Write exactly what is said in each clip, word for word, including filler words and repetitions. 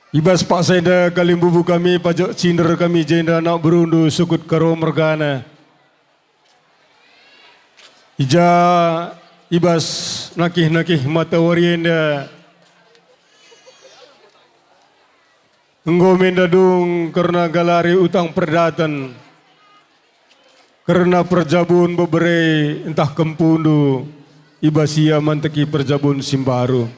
I bas paksa enda kalimbubu kami pajak cinder kami jenda anak berundu sukut Karo mergana. I ja i bas nakih-nakih matawari enda enggo menda dung kerna galari utang perdaten, kerna perjabun bebere ntah kempundu i bas ia manteki perjabun si mbaru.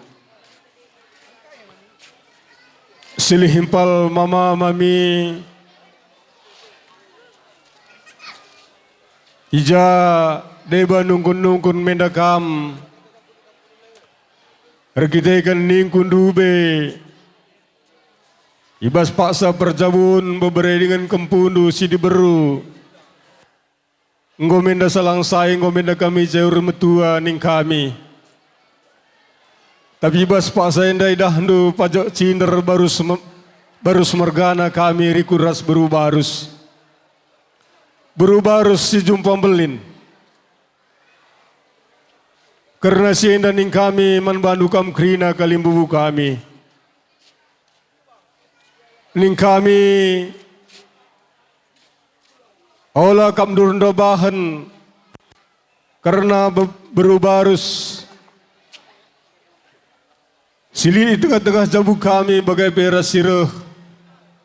Silih impal mama mami, i ja deba nungkun-nungkun menda kam, erkiteken ningku ndube i bas paksa perjabun bebere dingen kempundu si diberu. Enggo menda salang sai, enggo menda kami jauh metua ning kami. Tapi i bas paksa enda idahndu pajak cinder barus me-, barus mergana kami riku ras beru barus. Beru barus si jumpa mbelin. Kerna si enda ning kami man bandu kam kerina kalimbubu kami. Ning kami, ola kam ndur ndobahen kerna be-, beru barus si lit i tengah-tengah jabu kami, bage pe ras si reh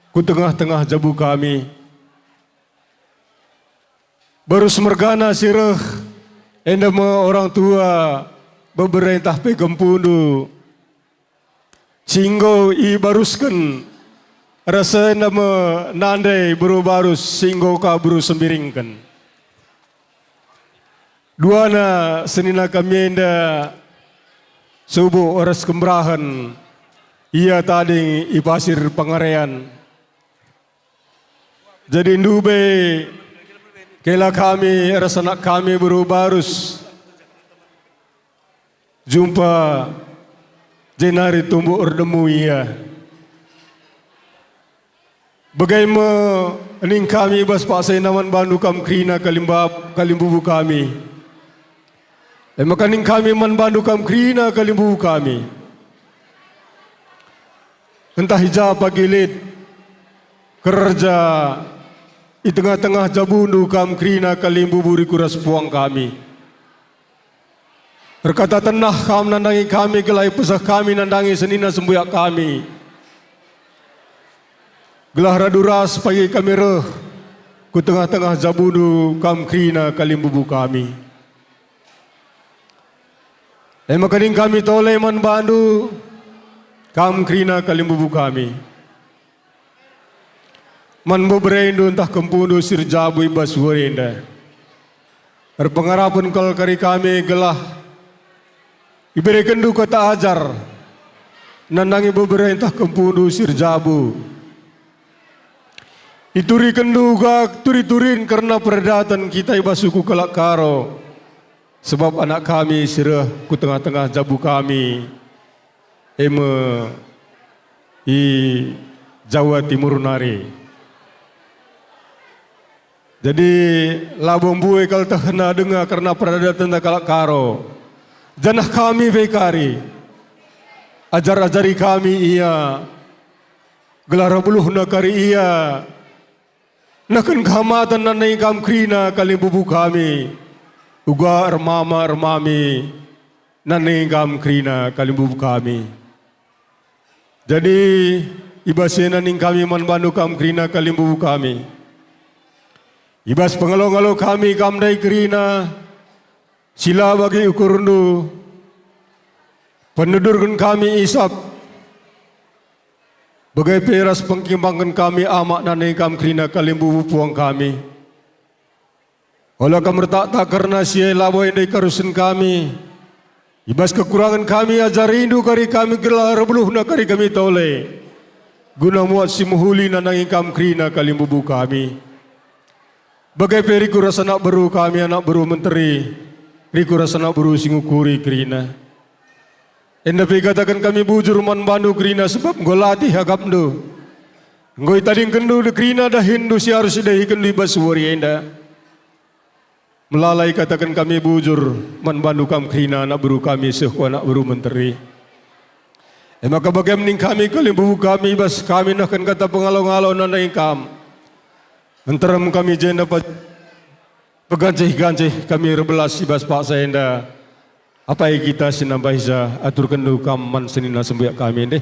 ku tengah-tengah jabu kami. Barus mergana si reh, enda me orang tua, bebere ntah pe kempundu, si enggo ibarusken, ras enda me nande beru barus si enggo ka beru sembiringken. Duana senina kami enda subuk ras kemberahen, ia tading i Pasir Pengarean. Jadi ndube kela kami ras anak kami beru barus jumpa jenari tumbuk erdemu ia. Bage me ning kami bas paksa enda man bandu kam kerina kalimbab-, kalimbubu kami. E maka ning kami man bandu kam kerina kalimbubu kami. Ntah i ja pagi lit kerja i tengah-tengah jabundu kam kerina kalimbubu riku ras puang kami. Erkata tenah kam nandangi kami gelah ipeseh kami nandangi senina sembuyak kami. Gelah radu ras pagi kami reh ku tengah-tengah jabundu kam kerina kalimbubu kami. E maka ning kami tole man bandu, kam kerina kalimbubu kami. Man beberendu ntah kempundu si erjabu i bas wari enda. Erpengarapen kal kari kami gelah iberekenndu kata ajar nandangi bebere ntah kempundu si erjabu. Iturikenndu uga turi-turin kerna perdaten kita i bas suku kalak Karo, sebab anak kami si reh ku tengah-tengah jabu kami, e me i Jawa Timur nari. Jadi, labo mbue kal tehna denga kerna perdaten kalak Karo, janah kami pe kari. Ajar-ajari kami ia, gelah reh beluhna kari ia, nehken kehamaten nandangi kam kerina kalimbubu kami, uga ermama ermami nandangi kam kerina kalimbubu kami. Jadi, i bas enda ning kami man bandu kam kerina kalimbubu kami. I bas pengalo-ngalo kami kam ndai kerina, si la bagi ukurndu, penedurken kami isap, bage pe ras pengkimbangken kami amak nandangi kam kerina kalimbubu puang kami. Ola kam ertaktak kerna si e labo enda ikarusen kami. I bas kekurangen kami ajarindu kari kami gelah erbeluhna kari kami tole, guna muat si mehuli nandangi kam kerina kalimbubu kami. Bage pe riku ras anak beru kami, anak beru menteri, riku ras anak beru si ngukuri kerina. Enda pe ikataken kami bujur man bandu kerina, sebab enggo latih akapndu. Enggo itadingkenndu kerina dahinndu si arus idahikenndu i bas wari enda. Melala ikataken kami bujur man bandu kam kerina anak beru kami seh ku anak beru menteri. E maka bage me ning kami kalimbubu kami bas kami nehken kata pengalo-ngalo nandangi kam. Nterem kami jenda pa-, pegancih-gancih kami erbelas i bas paksa enda. Apai kita si nambahisa, aturkenndu kam man senina sembuyak kami ndeh.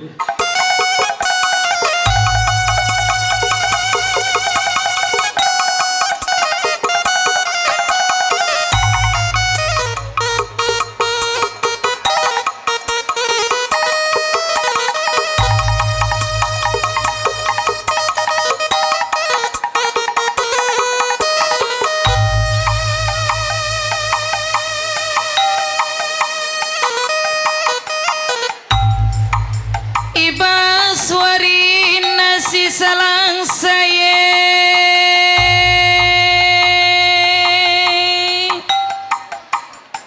I bas warina si salang saye,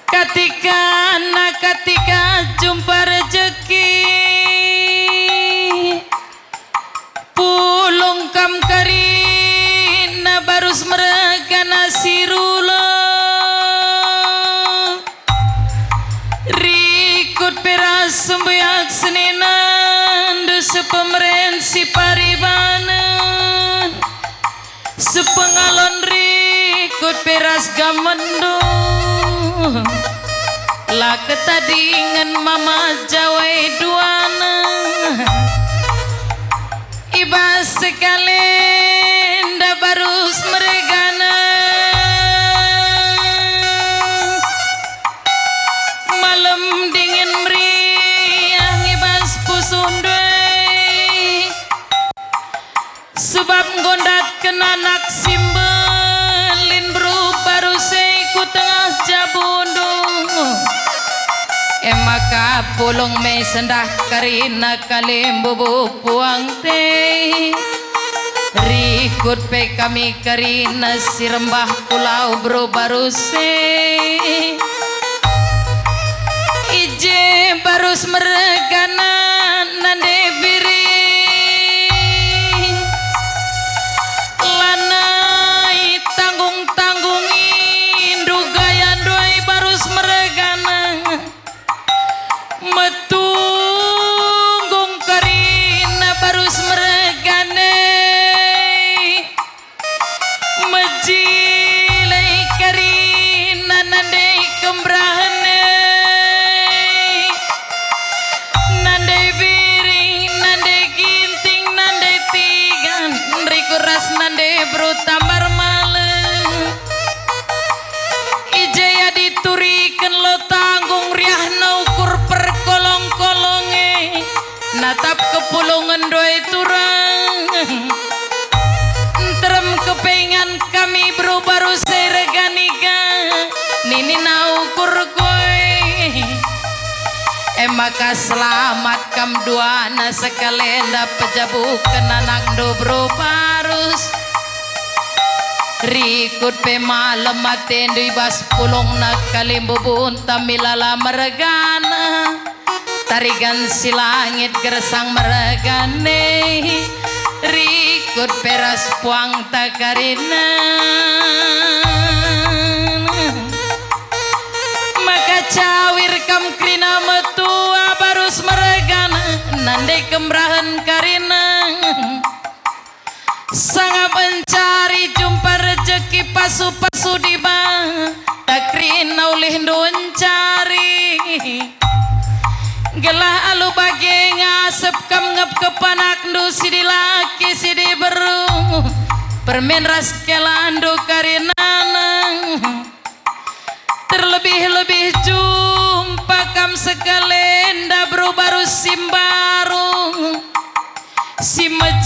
katika na katika jumpa rejeki, pulung kam kerina barus mergana si rula. Rikut pe ras sembuyak seninandu sepemeren si paribanen, sepengalon rikut pe ras gamenndu. La ketadingen mama jawai duana. I bas sekalenda barus mergana, malem dingen meriah i bas pusuhndu e. Sebab nggondatken anak si mbelin beru barus e ku tengah jabundu. E maka pulung me sendah kerina kalimbubu puang te. Rikut pe kami kerina si rembah pulau beru barus e. I je barus mergana nande biring. Lanai tanggung-tanggung indu gayandu ai barus mergana. Metunggung kerina barus mergana. Mejile kerina nande kembrahen e. Nande biring, nande ginting, nande tigan, rikut ras nande beru tambar malem. I je adi turiken lo tanggung riahna ukur perkolong-kolong e. Natap kepulungenndu e turang. Nterem kepengan kami beru barus e regan iga, ninina ukurku e. E maka selamat kam duana sekalenda pejabuken anakndu beru barus. Rikut pe malem atendu i bas pulungna kalimbubunta milala mergana. Tarigan si langit gersang mergana, rikut pe ras puangta kerina. Maka cawir kam kerina metua barus mergana, nande kembrahen kerina. Sangap encari jumpa rejeki pasu-pasu Dibata kerina ulihndu encari. Gelah alu bage ngasep kam ngepkep anakndu si dilaki si diberu, permen ras kelandu kerinana. Terlebih-lebih jumpa kam sekalenda beru barus si mbaru, si mejile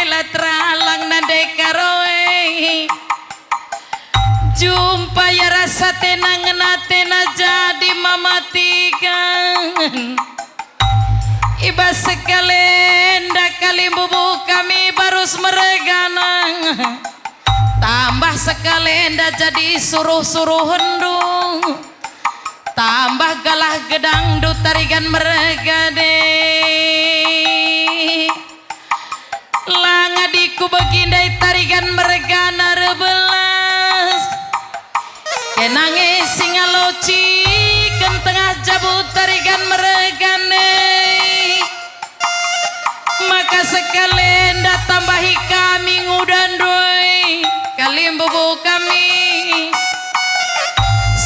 la teralang nande karoe. Jumpa ia ras atena ngena atena jadi mama tigan. I bas sekalenda kalimbubu kami barus mergana. Tambah sekalenda jadi suruh-suruhenndu. Tambah galah gedangndu tarigan mergana. Lang adi kubegi ndai tarigan mergana rebelas. Kenange si ngalociken tengah Jabu Tarigan Meregan e, maka sekalenda tambahi kami nguda ndoi kalimbubu kami.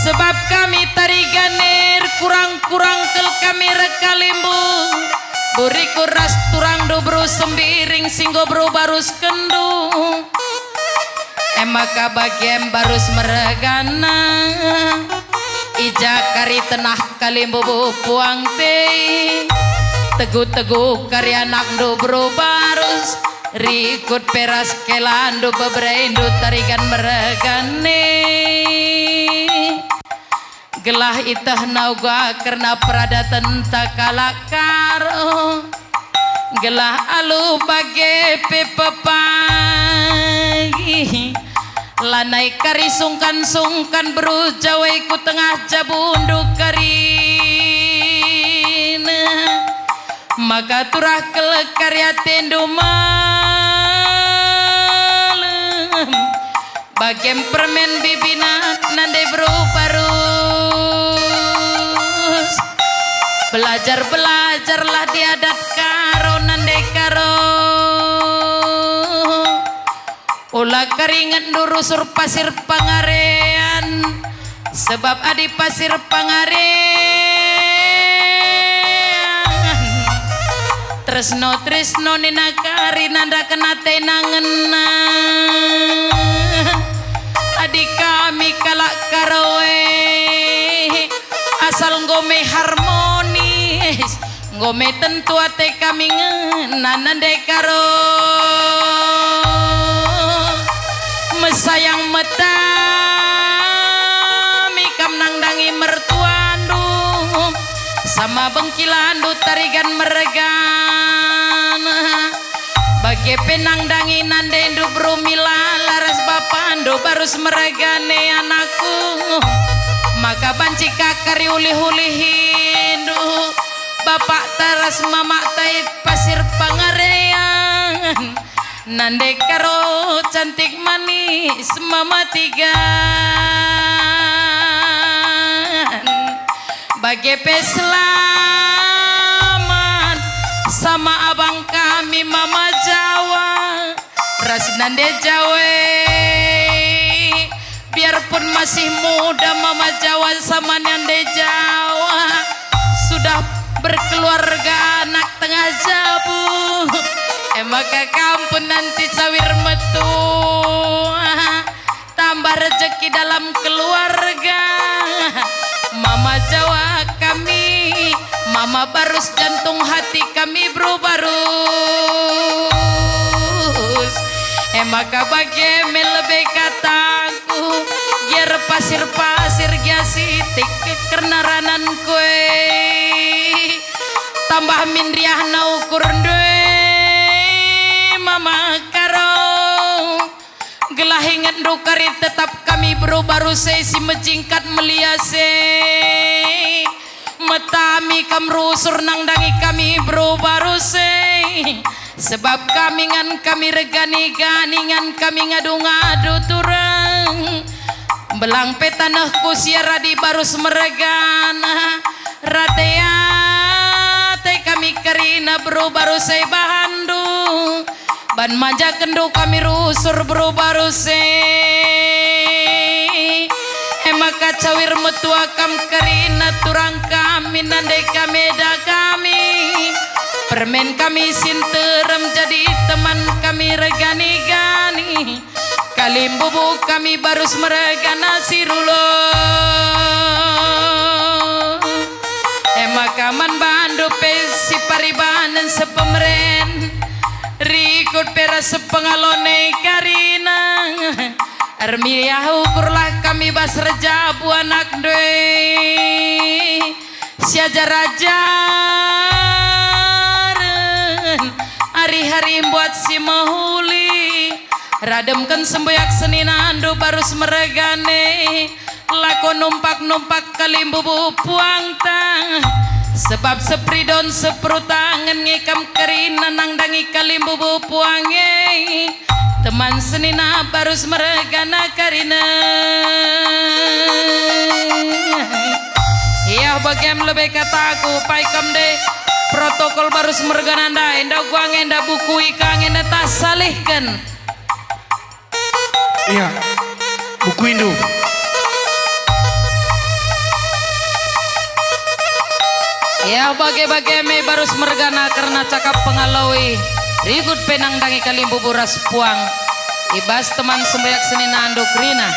Sebab kami Tarigan e erkurang-kurang kal kami erkalimbubu. Buriku ras turangndu beru Sembiring si enggo beru baruskenndu. E maka bagem barus meregana, i ja kari tenah kalimbubu puang tei. Tegu-tegu kari anakndu beru barus, rikut pe ras kelandu beberendu Tarigan Meregan e. Gelah itehna uga kerna peradatenta kalak Karo, gelah alu bage pe pepagi, lanai kari sungkan-sungkan beru Jawa e ku tengah jabundu kerina, maka turah kal kari atendu malem. Bagem permen bibina nande beru barus. Belajar-belajarlah di adat Karo nande Karo. Ula kari ingetndu rusur Pasir Pangarean, sebab adi Pasir Pangarean, tresno-tresno nina kari nandaken atena ngena. Adi kami kalak Karo e, asal enggo me harmonis, enggo me tentu ate kami ngena nande Karo. Mesayang metami kam nandangi mertuandu, sama bengkilandu Tarigan Meregan. Bage pe nandangi nandendu beru Milala ras bapandu barus Meregan e anakku, maka banci ka kari ulih-ulihindu bapakta ras mamakta i Pasir Pangarean. Nande Karo cantik manis mama Tigan. Bage pe selamat sama abang kami mama Jawa ras nande Jawa e. Biarpun masih muda mama Jawa sama nande Jawa, sudah berkeluarga anak tengah jabu. E maka kam pun nanti cawir metua, tambah rejeki dalam keluarga. Mama Jawa kami, mama barus jantung hati kami beru barus. E maka bage me lebe kataku, giar pasir-pasir gia sitik kerna rananku e. Tambah min riahna ukurndu e, mama Karo. Gelah ingetndu kari tetap kami beru barus e si mejingkat melias e. Metami kam rusur nandangi kami beru barus e. Sebab kami ngan kami regani-gani ngan kami ngadu-ngadu turang. Mbelang pe tanehku si aradi barus meregana. Rate-ate kami kerina beru barus e bahanndu. Ban manjakenndu kami rusur beru barus e. E maka cawir metua kam kerina turang kami nande kami eda kami. Permen kami si nterem jadi teman kami regani-gani. Kalimbubu kami barus meregana si rulo. E maka man bandu pe si paribanen sepemeren. Rikut pe ras sepengalon e karina. Ermeriah ukurlah kami bas erjabu anakndu e. Siajar-ajaren, ari-ari mbuat si mehuli. Rademken sembuyak seninandu barus meregane. Lako numpak-numpak kalimbubu puangta, sebab sepridon seperutangen nge kam kerina nandangi kalimbubu puang e. Teman senina barus meregana karina. Yah, bagem lebe kataku, pai kam de protokol barus mergana ndai, enda uga nge, enda buku ika nge, enda tas salihken. Iya, buku indu. Yah, bage-bage me barus mergana kerna cakap pengaloi, rikut pe nandangi kalimbubu ras puang, i bas teman sembayak seninandu kerina.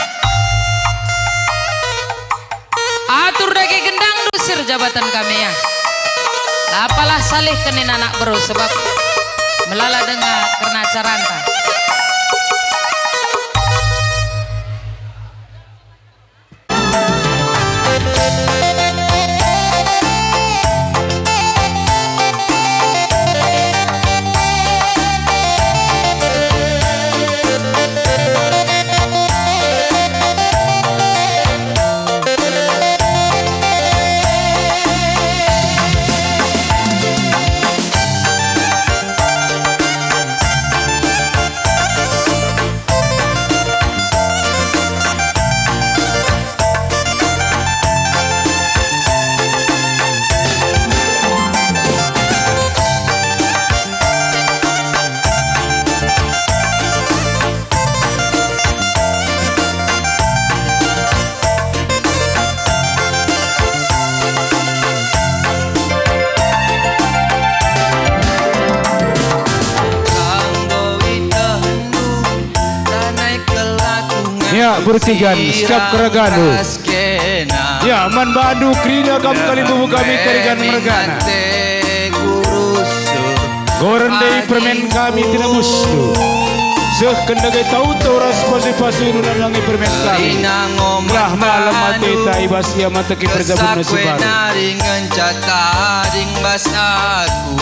Atur dage gendangndu sir jabatan kami, ya. La apalah salihken nina anak beru, sebab melala denga kerna acaranta. Ya, bertigan, siap keragandu. Ya, man bandu kerina kam kalimbubu kami Tarigan mergana. Enggo rende permen kami tinebusndu. Seh ken dage tauta ras pasu-pasundu nandangi permen kami. Gelah malem ateta i bas ia mateki perjabunna si baru. Ngenca tading bas aku,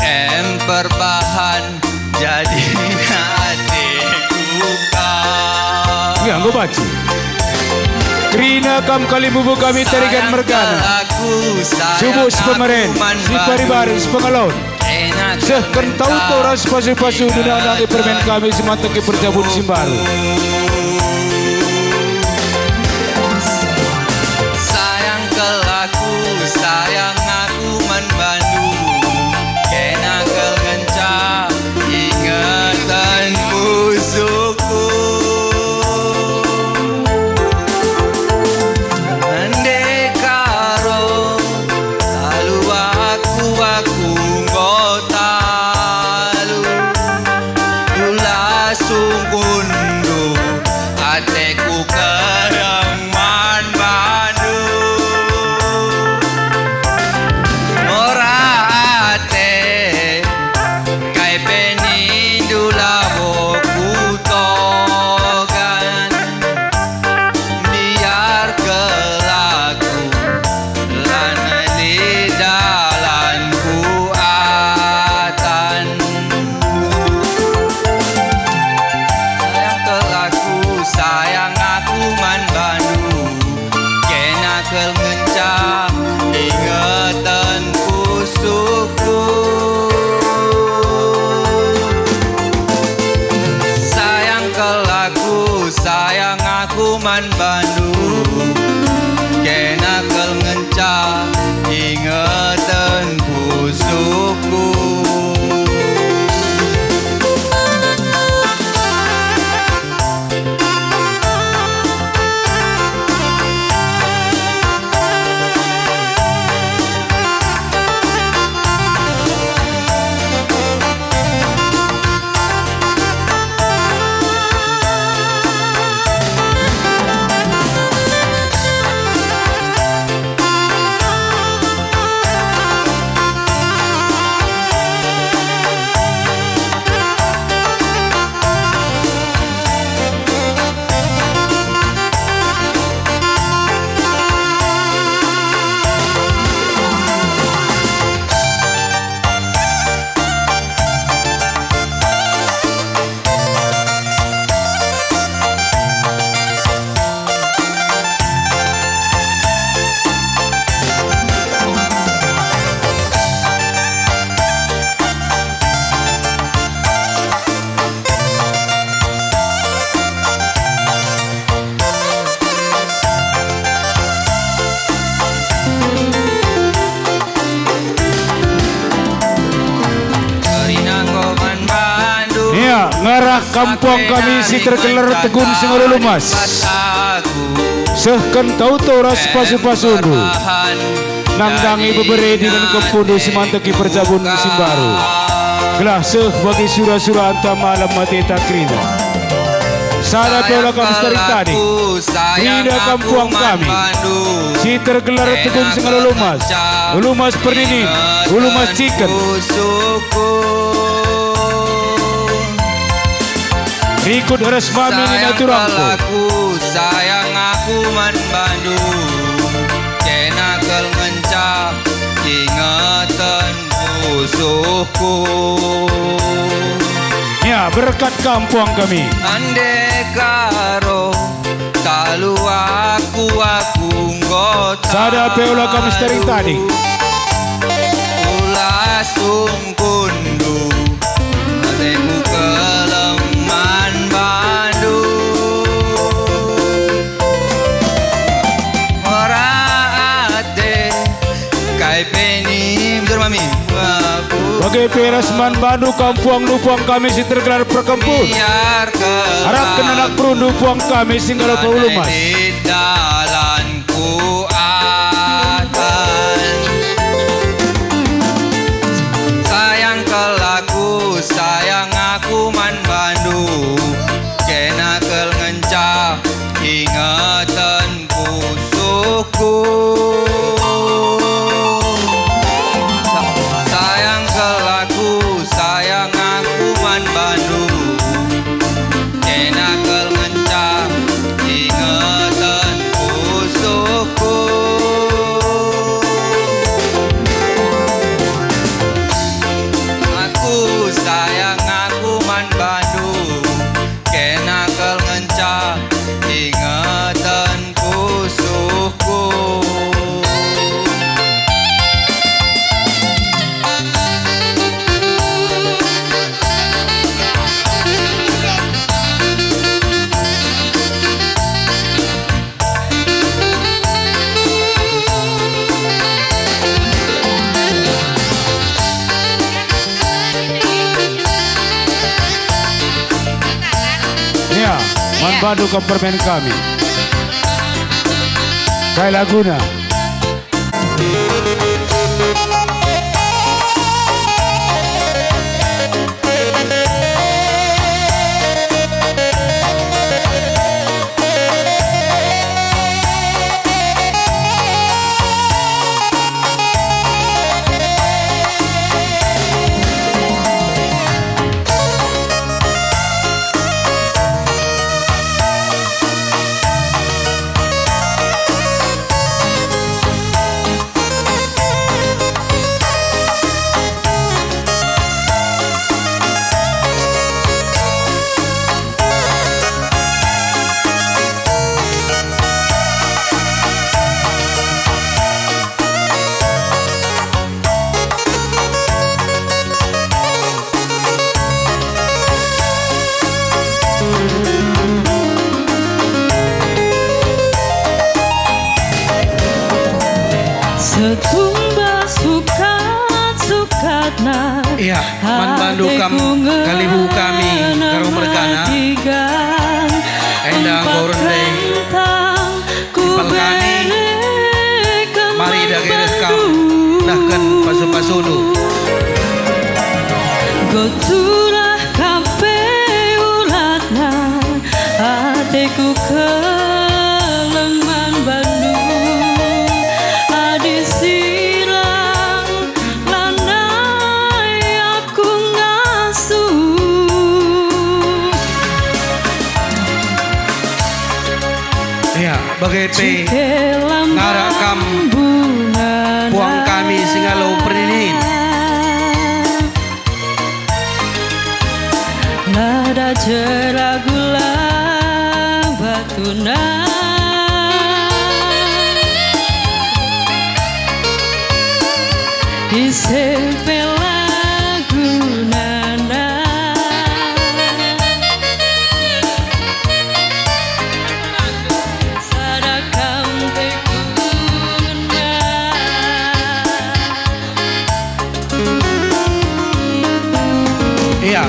em perbahan jadi ateku kau. Ya, enggo banci. Kerina kam kalimbubu kami Tarigan mergana. Subuh si pemeren, si pari-pari, si pengalon. Seh ken tauta ras pasu-pasundu nandangi permen kami si mateki perjabun si mbaru. Sayang kal aku, sayang aku man bandu, kena kal ngenca ingeten pusuhku. Ndekah ro talu aku, aku enggo talu. Kula sungkunndu Ngarah kam puang kami si tergelar Tegun Singalo Lumas. Sehken tauto ras pasu-pasundu. Nandangi bebere dingen kempundu si manteki perjabun si mbaru. Gelah seh bagi sura-sura anta malem ateta kerina. Sada pe ola kam setaring tading. Kerina kam puang kami. Si tergelar Tegun Singalo Lumas. Ulumas Perninin. Ulumas Ciken. Rikut ras mami nina turangku. Sayang aku man bandu, kena kal ngenca ingeten pusuhku. Ya, berkat kam puang kami. Ande karo talu aku, aku enggo. Sada pe ola kam setaring tading. Ula sungkundu, ateku keleng man bandu. Ora ate, kai pe ni, bujur mami. Bage pe ras man bandu kam puang nu puang kami si tergelar perkempun. Arapken anak berundu puang kami si ngalo pe ulumas. Dalan kuatan. Sayang kal aku, sayang aku man bandu, kena kal ngenca ingeten pusuhku. Sa-, sayang kal aku, sayang aku man bandu. Kena kal ngenca ingeten pusuhku. Aku sayang aku man bandu, kena kal ngenca ingeten pusuhku. Ya, man bandu kam permen kami. Kai laguna? Setumba sukat-sukatna. Iya, man bandu kam kalihu kami, Karo mergana. Enda enggo rende. Ipal kami, mari dage reh kam, nehken pasu-pasundu. Gotulah kam pe ulatna, ateku keleng man bandu. Adi silang lanai aku ngasup. Ya, bage pe ngarak kam puang kami si ngalo perninin. Nada jera gula batuna. Ise pe lagunana. Sada kam pe guna. Iya,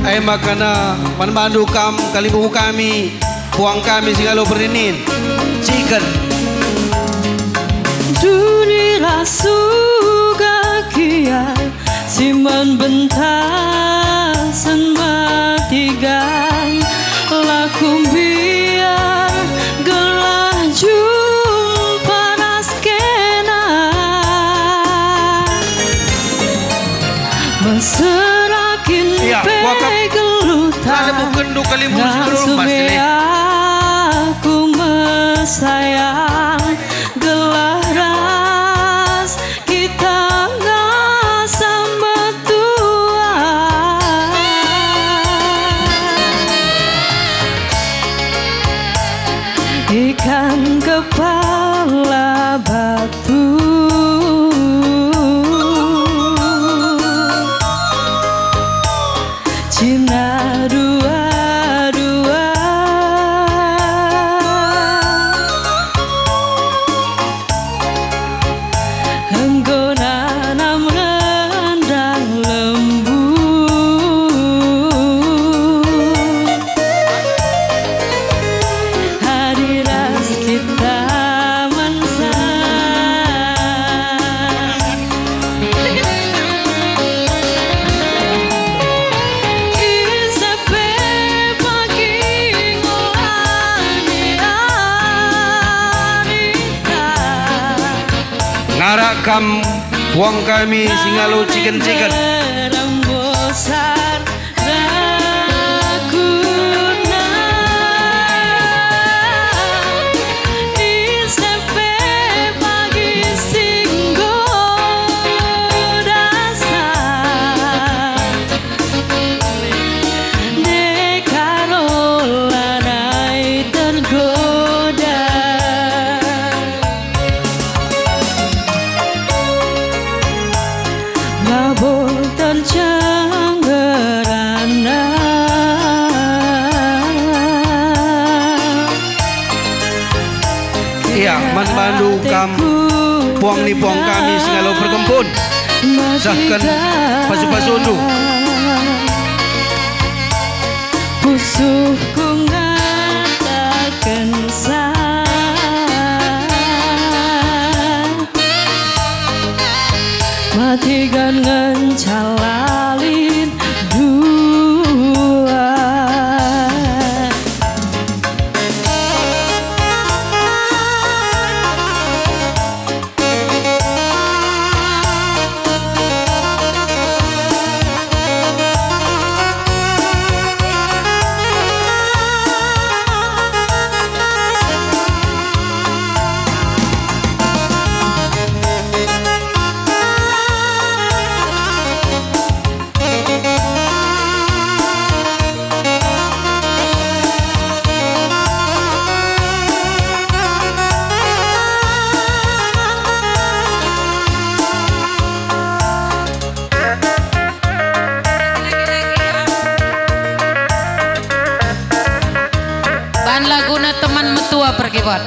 e Makana man bandu kam kalimbubu kami, puang kami si ngalo berninin. Ciken. Duri ras uga kiar si man bentasen matigan, la kumbiar gelah jumpa ras kena. Mesera kin Iya, pe kuakap geluhta, ada buken dua kali mulu si ngasup belum, Mas, ini. Aku mesayang gelah ras kita ngasa metua. Ikan kepala batu. Cina dua-dua enggo nanam rendang lembu. Adi ras kita mansa. Ise pe pagi ngolani arita. Ngarak kam puang kami si ngalo ciken-ciken. Rembosar rakuna. Ise pe pagi si nggodasa. Ndekah ola nai tergoda. Mabur terjang ngerana. Iya, man bandu kam puang ni puang kami si ngalo perkempun. Sehken pasu-pasundu. Pusuhku ngatakensa. Matigan ngenca lalin dua. Ban laguna teman metua perkibot.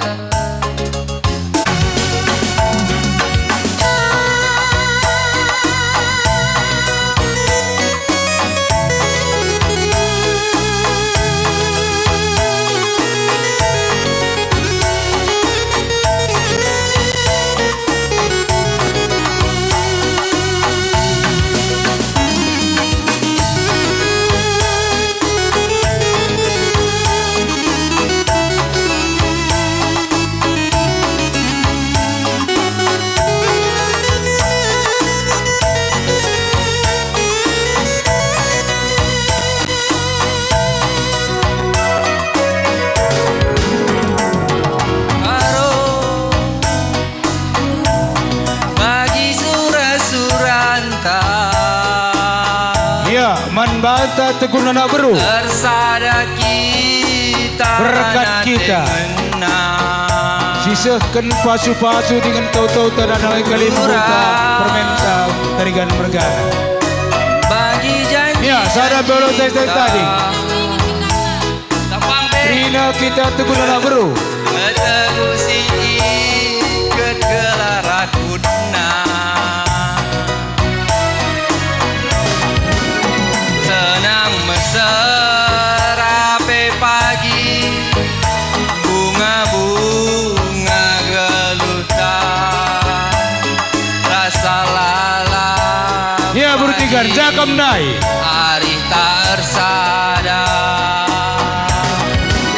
Bagi sura-suranta. Ya, man banta Teguh anak beru. Ersada kita berkat kita. Sisehken pasu-pasu dingen tau-tau tanah kalimbubu permenta Tarigan mergana. Bagi janji. Ya, sada belo teh tadi. Kerina kita Teguh anak beru. Meteguh si iket gelah rakutna. Senang mesem Ganjakam ndai. Arih tak ersada.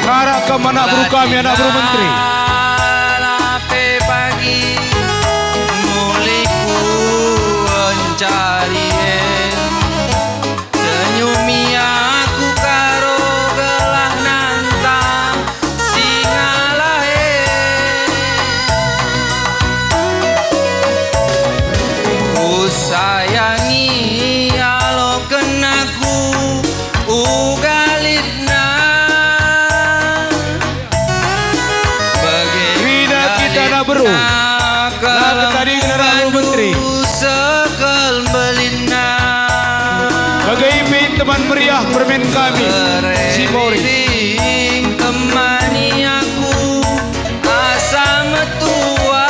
Ngarak kam anak beru kami, anak beru menteri. Lape pagi, mulihku encari e. Senyumi aku karo gelah nantang si ngalahe. Kusayangi aloken aku uga litna. Bage kita anak beru. Nah, tadi general menteri. Sekel belinna. Bage pe teman meriah permen kami, si Boris. Temani aku asa metua.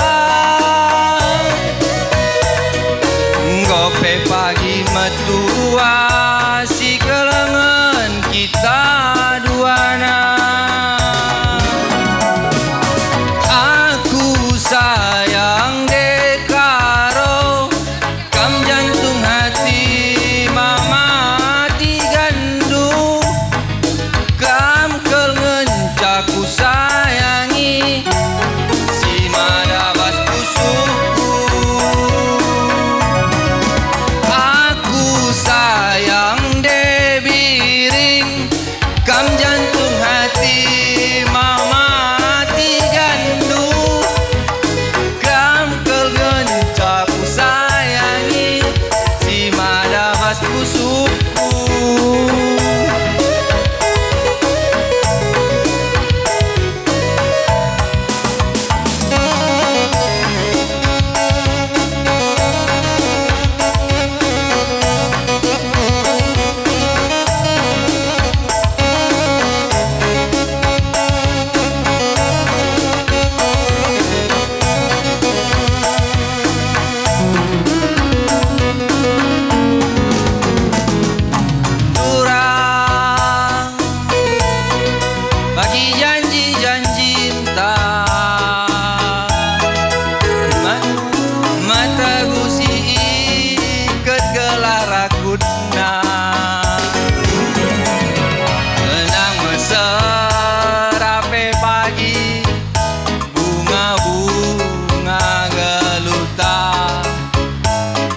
Enggo pe pagi metua si kelengen kita duana. Aku sayang nge karo kam, jantung hati mama tiganndu. Kam kal ngenca kusayangi, si mada bas pusuhku. Aku sayang nde biring, kam jantung hati mama tiganndu. Kam kal ngenca kusayangi, si mada bas pusuhku. Turang bagi janji-janjinta, ma-, mata gusi iket gelah rakutna. Tenang mesera pe pagi, bunga-bunga geluhta,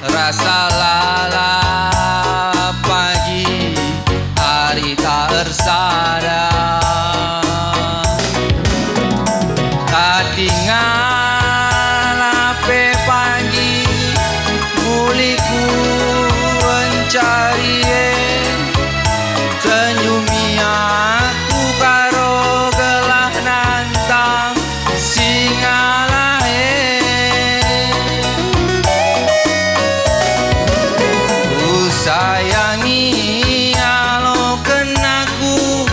rasa lalap pagi, ari tak ersada. Tatingala pe pagi, mulihku encari e. Senyumi aku karo gelah nantang si ngalahe. Kusayangi aloken aku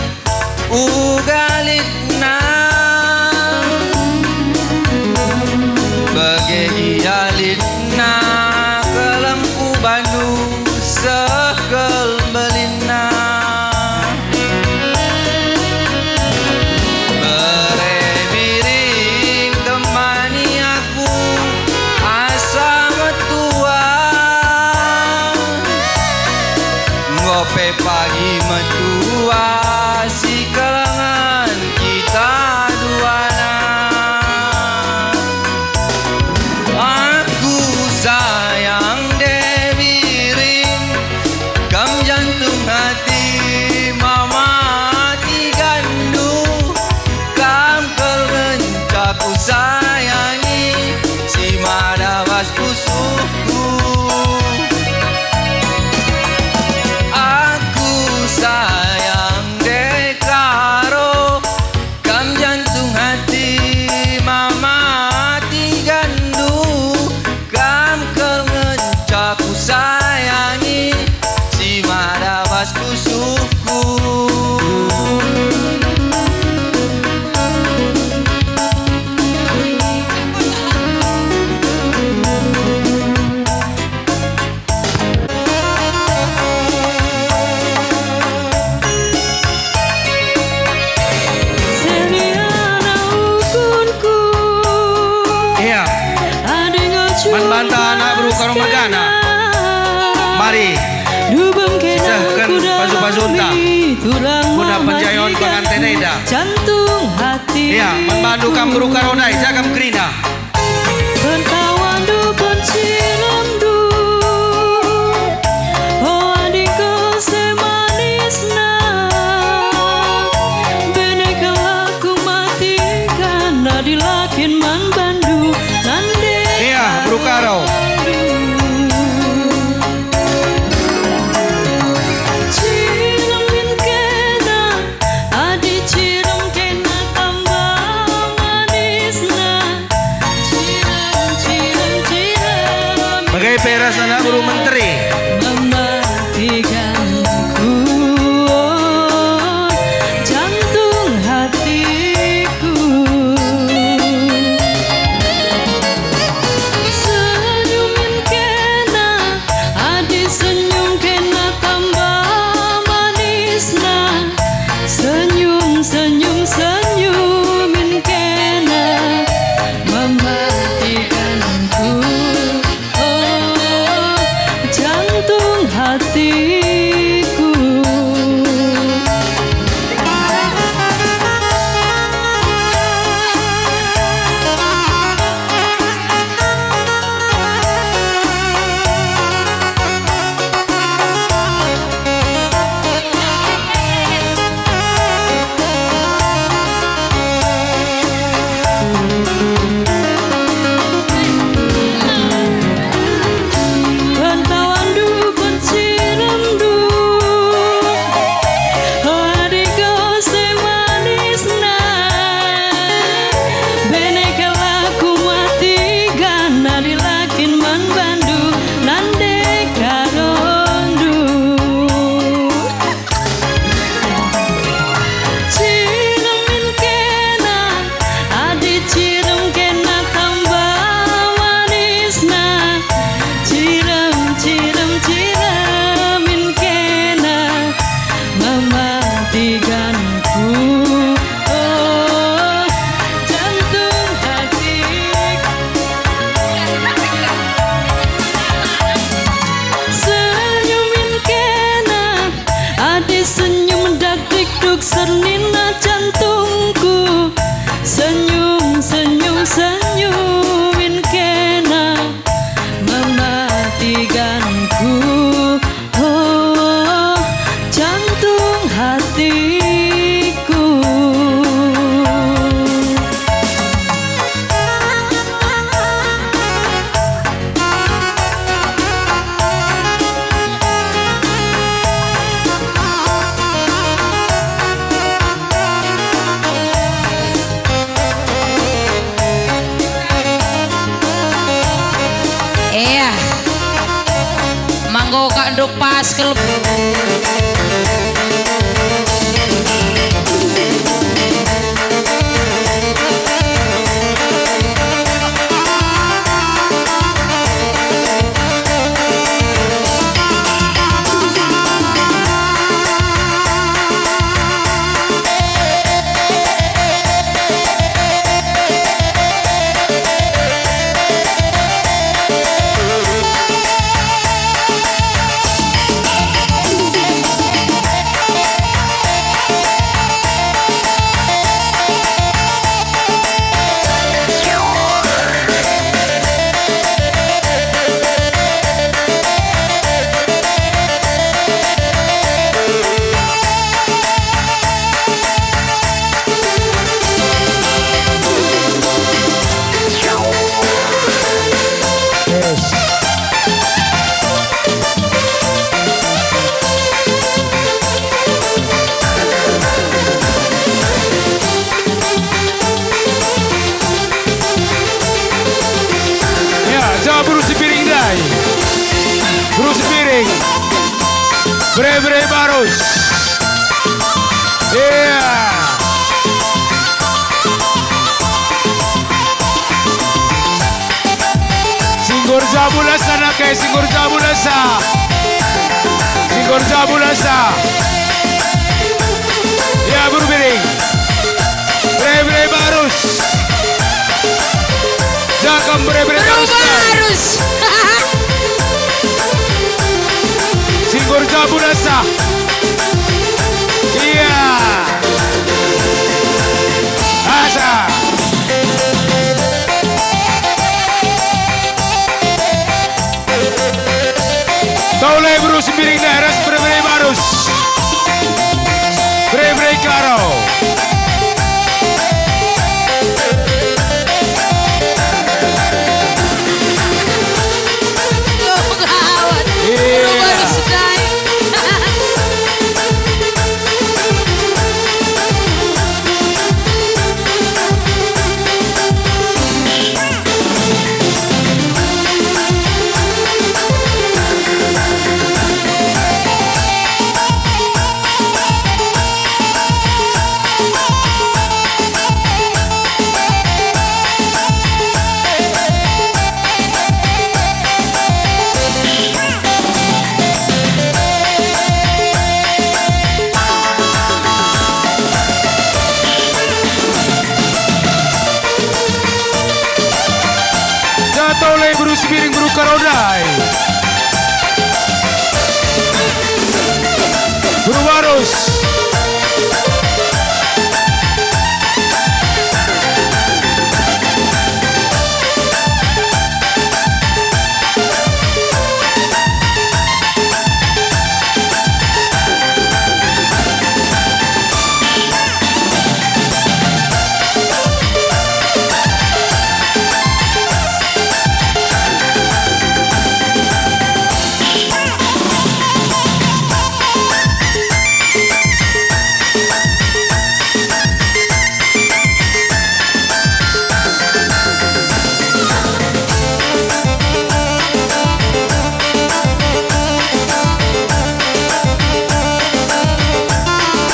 uga litna. Bage gia litna, kelem ku bandu seh kel belinna. Bere biring temani aku asa metua. Enggo Junta. Guna penjayaon penganten enda. Jantung hati. Iya, man bandu kam beru Karo ndai, ja kam kerina. Pentawandu pensilemdu, oh, adingku semanisna, bene kelaku mati kan, adi lakin man bandu nande. Iya, beru Karo. Cirem min kena, adi cirem kena tambah manisna. Cirem, cirem, cirem. Bage pe rasana beru menteri. Mematikanku, oh, jantung hatiku. Senyum min kena, adi senyum kena tambah manisna. Senyum, senyum, senyum min kena mematikanku. Oh, jantung hatiku. Pentawanndu, penciremndu, oh, adingku semanisna. Bene kelaku mati kan, adi lakin man bandu nande karondu. Cirem min kena, adi cirem kena tambah manisna. Cirem, cirem, cirem min kena mematikanku. Oh, jantung hatiku. Senyum min kena, adi senyum dak dikduk sernina jantungku. Senyum, senyum, senyum min kena mematikanku. Oh, jantung hatiku. Iya. Manggo kak nduk pas kel- Ya, coba beru Sipiring ndai. Beru Sipiring. Bere-bere Barus. Iya. Singgor jabu lasa nake, singgor jabu lasa. Singgor jabu lasa. Ya, beru Biring. Bere-bere Barus. Jagam bere-bere Barus. Barus. Singgor jabu lasa. Tole beru Sembiring, ras bere-bere Barus. Bere-bere Klaro. Oh, gawat. Iya. Barus, Dai. Jatole beru Sembiring, beru Klaro Dai. Beru Barus.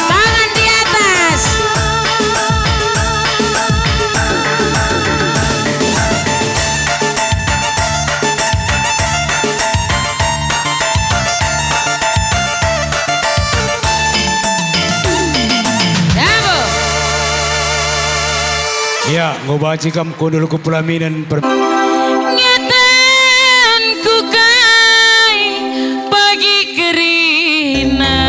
Tangan di atas. Dabo. Ya, enggo banci kam kundul ku pelaminen per- Ngatakenku kai pagi kerina.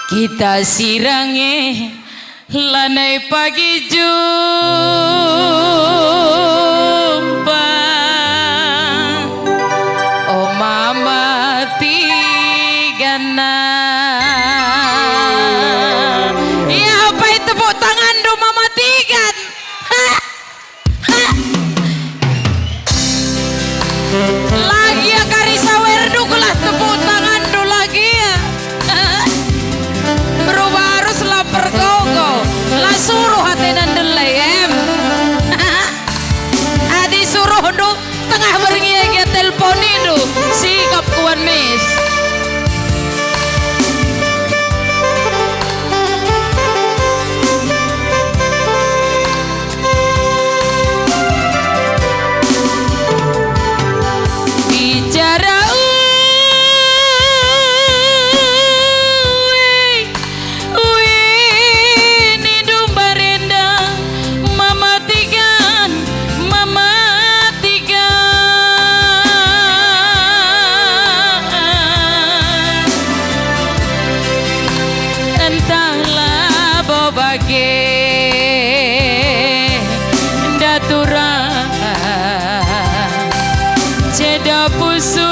Kita sirang e lanai pagi jumpa. O Mama Tigana. Ya, apai tepuk tanganndu, Mama Tigan. Lagi ya kari sawerndu, gelah tepuk tanganndu lagi ya. Beru Barus la pergogo, la suruh atena ndelai, em. Adi suruhndu tengah berngi e gia telponindu, sikap kuan mis. Bicara uwi, uwi nindu mbarenda, Mama Tigan, Mama Tigan. Entah labo bage nda turang ceda pusuh,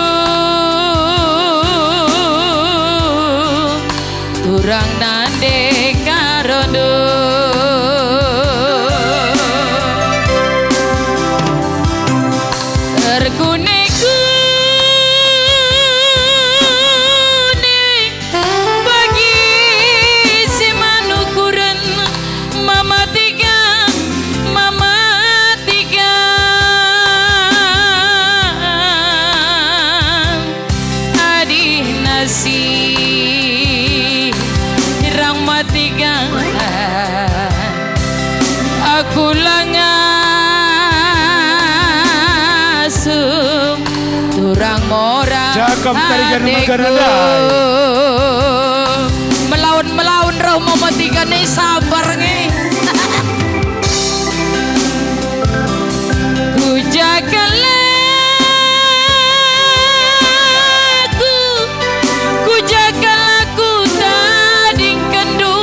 turang nande karondu. Erkune-kune bagi si manukuren, Mama Tigan, Mama Tigan. Adi nasi rang matigan, aku la ngasup turang mora. Cakap tari jan adekku. Melaun-melaun roh Mama Tigan e sabar nge. Ku jaga laku, ku jaga laku tadingkenndu,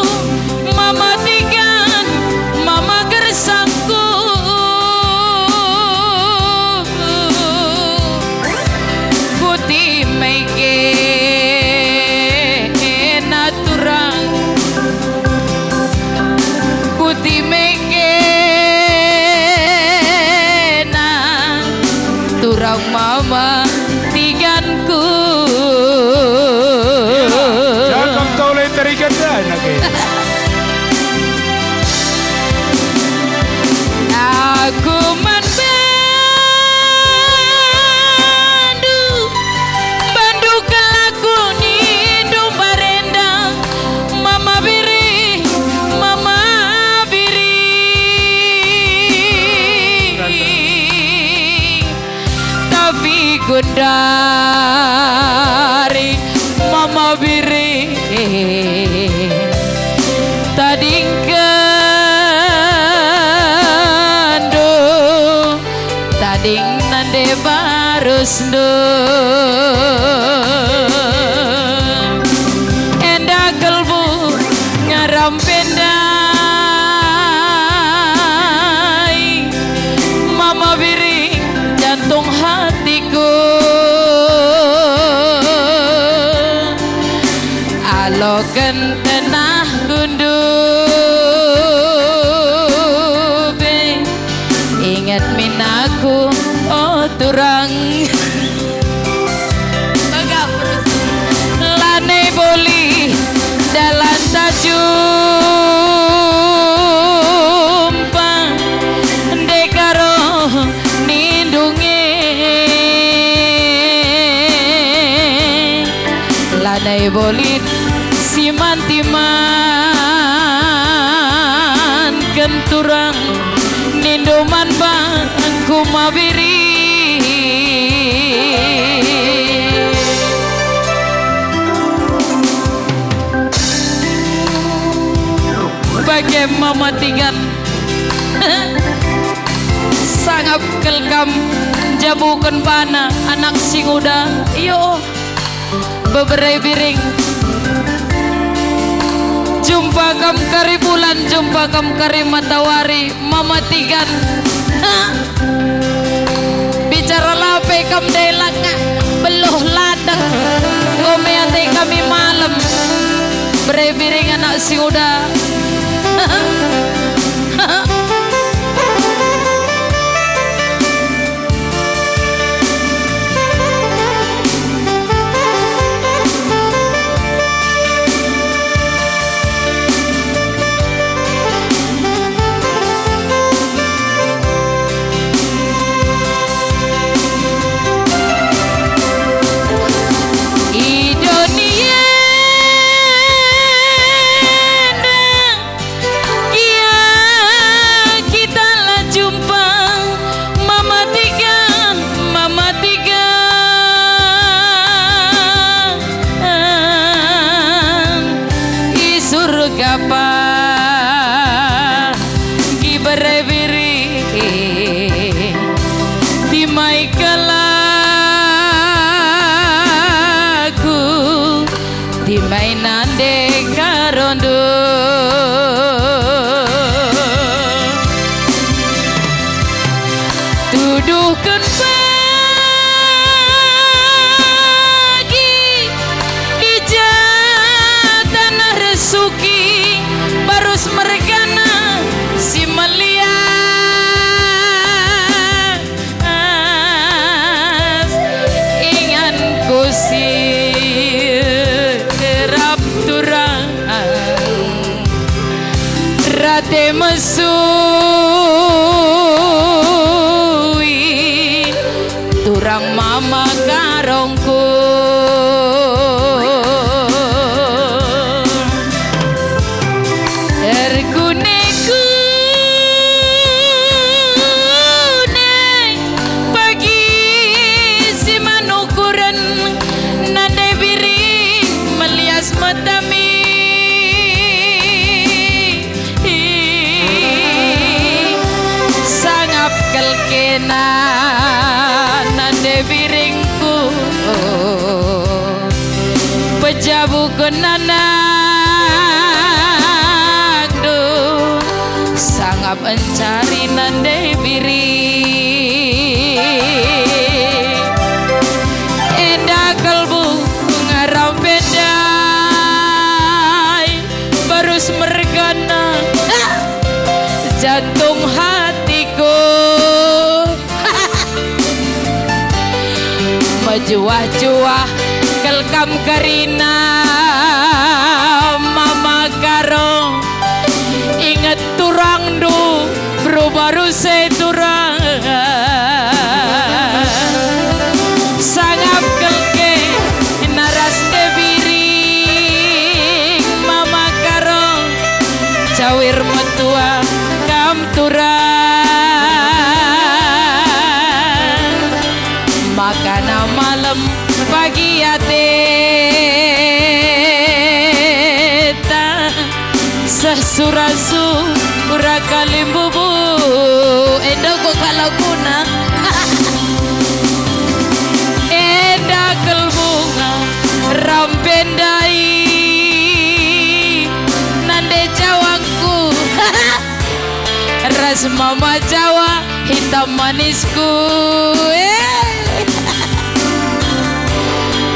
Mama Tigan, Mama gersangku. Mama tiganku. Ya, jangan kau lai tarikan dan lagi. Aku man bandu, bandu kelaku nindu mbarenda, Mama Biri, Mama Biri. Tapi gundari Mama Biri, tadingkenndu, tading nande barusndu. Enda kelbu ngaram pe ndai, Mama Biri jantung hatiku. Aloken tenahku ndube, inget min aku, o turang. Bagak terus. Lanai boli dalanta jumpa, ndekah roh nindu nge. Lanai boli siman-timanken turang, nindu man bangku Mama Biri. Bage Mama Tigan. Sangap kal kam njabuken bana anak si nguda. Iyo, bebere Biring. Jumpa kam kari bulan, jumpa kam kari matawari, Mama Tigan. Ha? Bicara la pe kam ndai langa, beluh ladang. Enggo me ate kami malem. Bere Biring anak si nguda. I doni enda gia kita la jumpa, Mama Tigan, Mama Tigan. I surga pagi bere Biring, timai kal aku, timai nande karondu. Tuduhken pagi i ja taneh resuki, barus mergana si melias. Inganku si rap turang, rate mesui turang Mama karongku. Terkune-kune pagi si man ukuren, nande Biring melias metami. Sangap kal kena nande Biringku, pejabuken anakndu, sangap encari nande Biring. Enda kelbu ngaram pe ndai, barus mergana jantung hatiku. Juah-juah kal kam kerina Mama Karo. Inget turangndu, beru-beru se turang. Sangap kal kena ras nde biring Mama Karo. Cawir metua kam turang. Makana malem pagi ateta, seh sura-sura kalimbubu. Enda kok kalau guna. Enda kal Bunga rampe ndai, nande jawangku. Ras Mama Jawa hitam manisku, eh.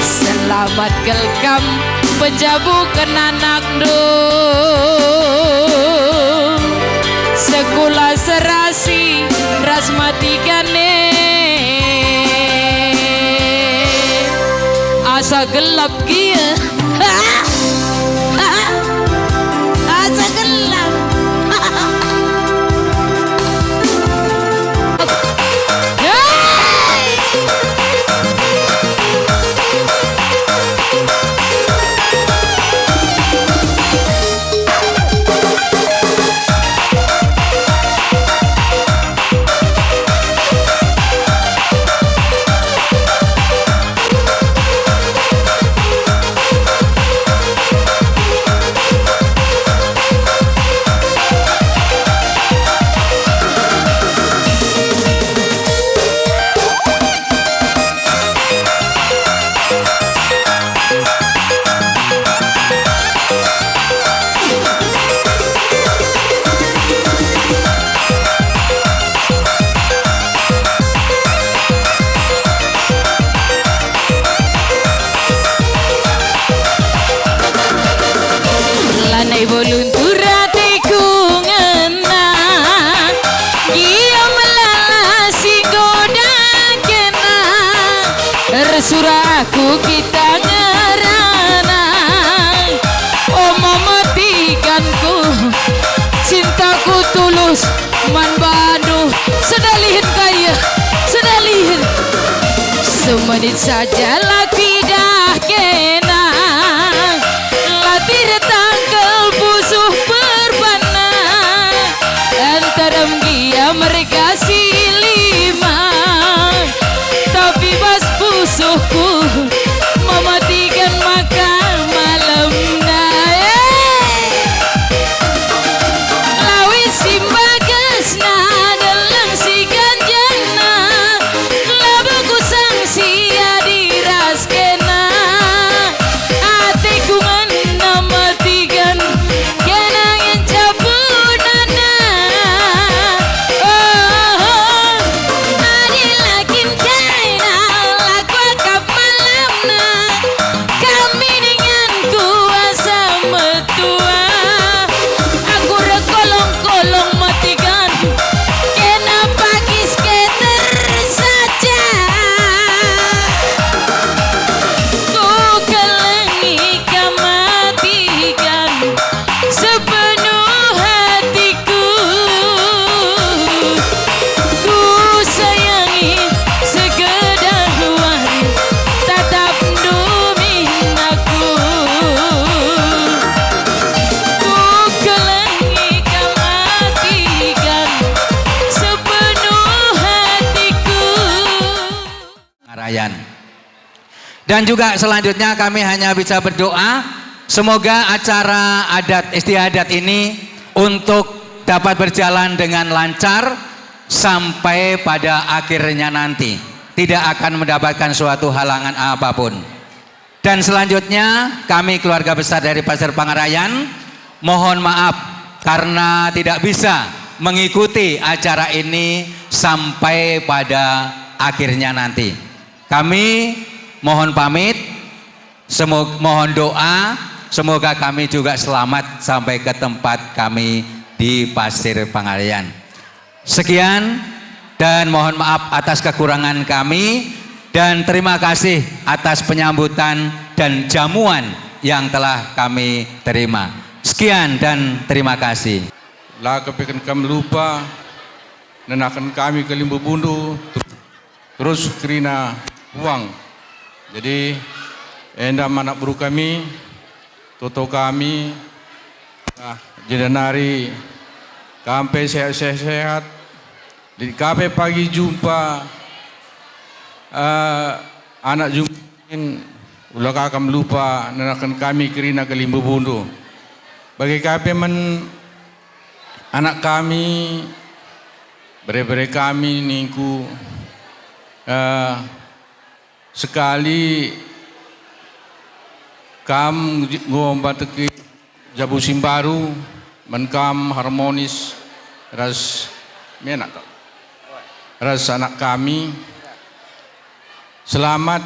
Selamat kal kam penjabuken anakndu. Sekula serasi ras Matigan e. Asa gelap gia. Asa gelang. Hei! Lanai bo luntur ateku ngena, gia melala si nggoda kena. Ersurah aku kita ngerana, o Mama Tiganku, cintaku tulus man bandu. Sedalihen kaya, sedalihen. Semenit saja la kuidah kena, la tirtangkel pusuh perbanna. Nterem gia merga si lima, tapi bas pusuhku, Mama Tigan maka malemna. Eh! Lawit si mbagesna, deleng si ganjanna, labo kusang si adi ras kena. Ateku ngena Mama Tigan, kena ngenca punana. Oh, adi la kin kena, la kuakap malamna. Kami dengan kuasa metua. Aku rekolong-kolong Mama Tigan, kena pagi skater saja. Ku kelengi Mama Tigan sepenuh hatiku. Ku sayangi sekedar wari tatap ndumin aku. Ku kelengi Mama Tigan sepenuh hatiku. Ngarayan. Dan juga selanjutnya kami hanya bisa berdoa, semoga acara adat istiadat ini untuk dapat berjalan dengan lancar sampai pada akhirnya nanti. Tidak akan mendapatkan suatu halangan apapun. Dan selanjutnya, kami keluarga besar dari Pasir Pangarayan mohon maaf karena tidak bisa mengikuti acara ini sampai pada akhirnya nanti. Kami mohon pamit, semog-, mohon doa, semoga kami juga selamat sampai ke tempat kami di Pasir Pangarayan. Sekian, dan mohon maaf atas kekurangan kami. Dan terima kasih atas penyambutan dan jamuan yang telah kami terima. Sekian dan terima kasih. La kepiken kam lupa, nenaken kami kalimbubundu, terus kerina uang. Jadi, enda anak beru kami, toto kami, ah, jenda nari kam pe sehat-sehat, lit ka pe pagi jumpa, eh, anak jumpa, ula ka kam lupa nenaken kami kerina kalimbubundu. Bage ka pe man anak kami, bere-bere kami ningku, eh, sekali kam enggo mbateki jabu si mbaru, man kam harmonis ras menak kal, ras anak kami. Selamat,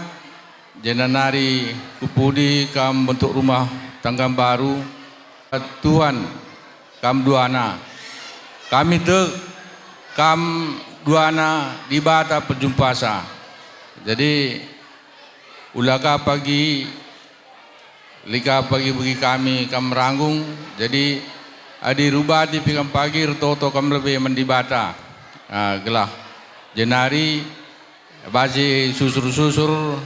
jenda nari ku pudi kam bentuk rumah tangga mbaru. Tuhan, kam duana. Kami tek, kam duana Dibata pejumpasa. Jadi, ula ka pagi, lit ka pagi begi kami kam meranggung. Jadi, adi rubati pe kam pagi, ertoto kam lebe man Dibata. Ah, gelah jenari bage susur-susur,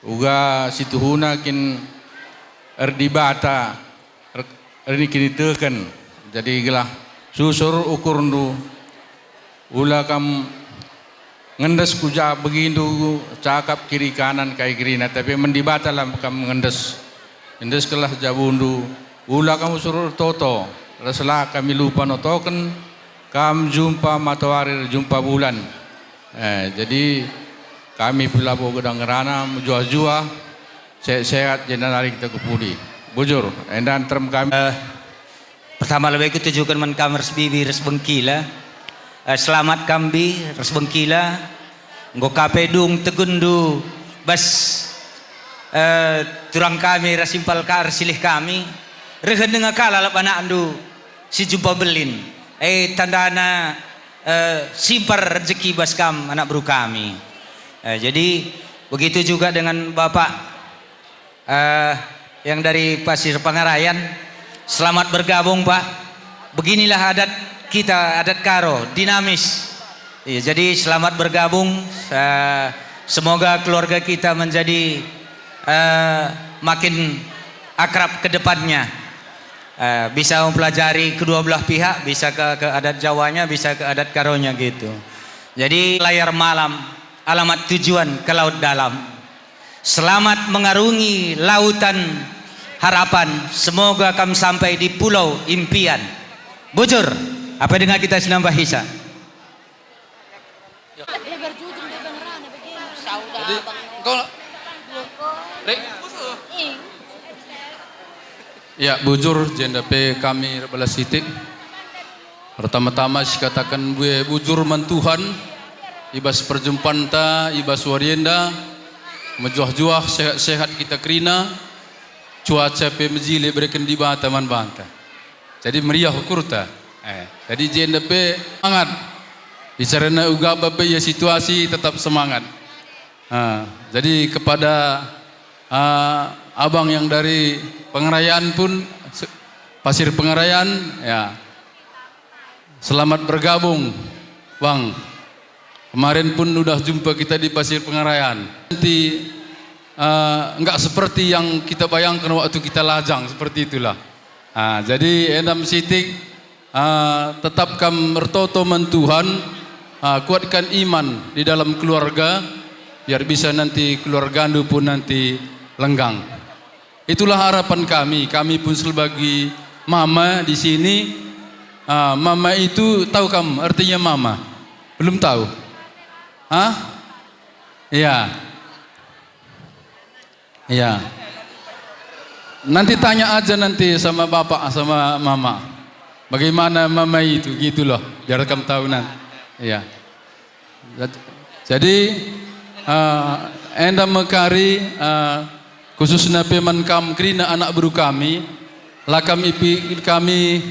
uga situhuna kin erdibata, er-, erkiniteken. Jadi gelah susur ukurndu, ula kam ngendes ku ja begindu cakap kiri kanan kai kerina, tapi man Dibata la kam ngendes. Ngendeskenlah jabundu, ula kam usur ertoto, ras la kami lupa notoken kam jumpa matawari ras jumpa bulan. Eh, jadi kami pe labo gedang ngerana, mejuah-juah, sehat-sehat, jenda nari kita ku pudi. Bujur, enda nterem kami. Eh, pertama lebe kutujuken man kam ras bibi ras bengkila. Eh, selamat kam bi ras bengkila. Enggo ka pe dung tegunndu bas, eh, turang kami ras impal ka ersilih kami. Rehen denga ka lalap anakndu si jumpa mbelin. Eh, tandana, eh, simpar rejeki bas kam anak beru kami. Eh, jadi begitu juga dengan Bapak, eh, yang dari Pasir Pangarayan. Selamat bergabung, Pak. Beginilah adat kita, adat Karo, dinamis. Iya, jadi selamat bergabung. Eh, semoga keluarga kita menjadi, eh, makin akrab ke depannya. Eh, bisa mempelajari kedua belah pihak, bisa ke, ke adat Jawanya, bisa ke adat Karonya gitu. Jadi layar malam, alamat tujuan ke laut dalam. Selamat mengarungi lautan harapan, semoga kam sampai di pulau impian. Bujur, apa denga kita sinambah hisa? Jadi, engkau, Rik. Ya, bujur, jenda pe kami erbalas sitik. Pertama-tama sikataken bue bujur man Tuhan, i bas perjumpanta, i bas wari enda, mejuah-juah, sehat-sehat kita kerina, cuaca pe mejile ibereken Dibata man banta. Jadi meriah ukurta. Eh, jadi jenda pe semangat. Bicarana uga apa pe ia situasi tetap semangat. Ah, jadi kepada, ah, abang yang dari Pengerayan pun, se-, Pasir Pengerayan, ya. Selamat bergabung, Bang. Kemarin pun udah jumpa kita di Pasir Pengerayan. Nanti, eh, nggak seperti yang kita bayangkan waktu kita lajang, seperti itulah. Ah, jadi enda me sitik, ah, tetap kam ertoto man Tuhan, ah, kuatkan iman di dalam keluarga, biar bisa nanti keluargandu pun nanti lenggang. Itulah harapan kami. Kami pun sebagai mama di sini. Ah, mama itu tahu kam artinya mama? Belum tahu? Hah? Iya. Iya. Nanti tanya aja nanti sama bapak, sama mama. Bagaimana mama itu, gitu loh. Biar kamu tahu nanti. Iya. Jad-, jadi, eh, enda me kari, eh, khususna pe man kam kerina anak beru kami, la kam ipi kami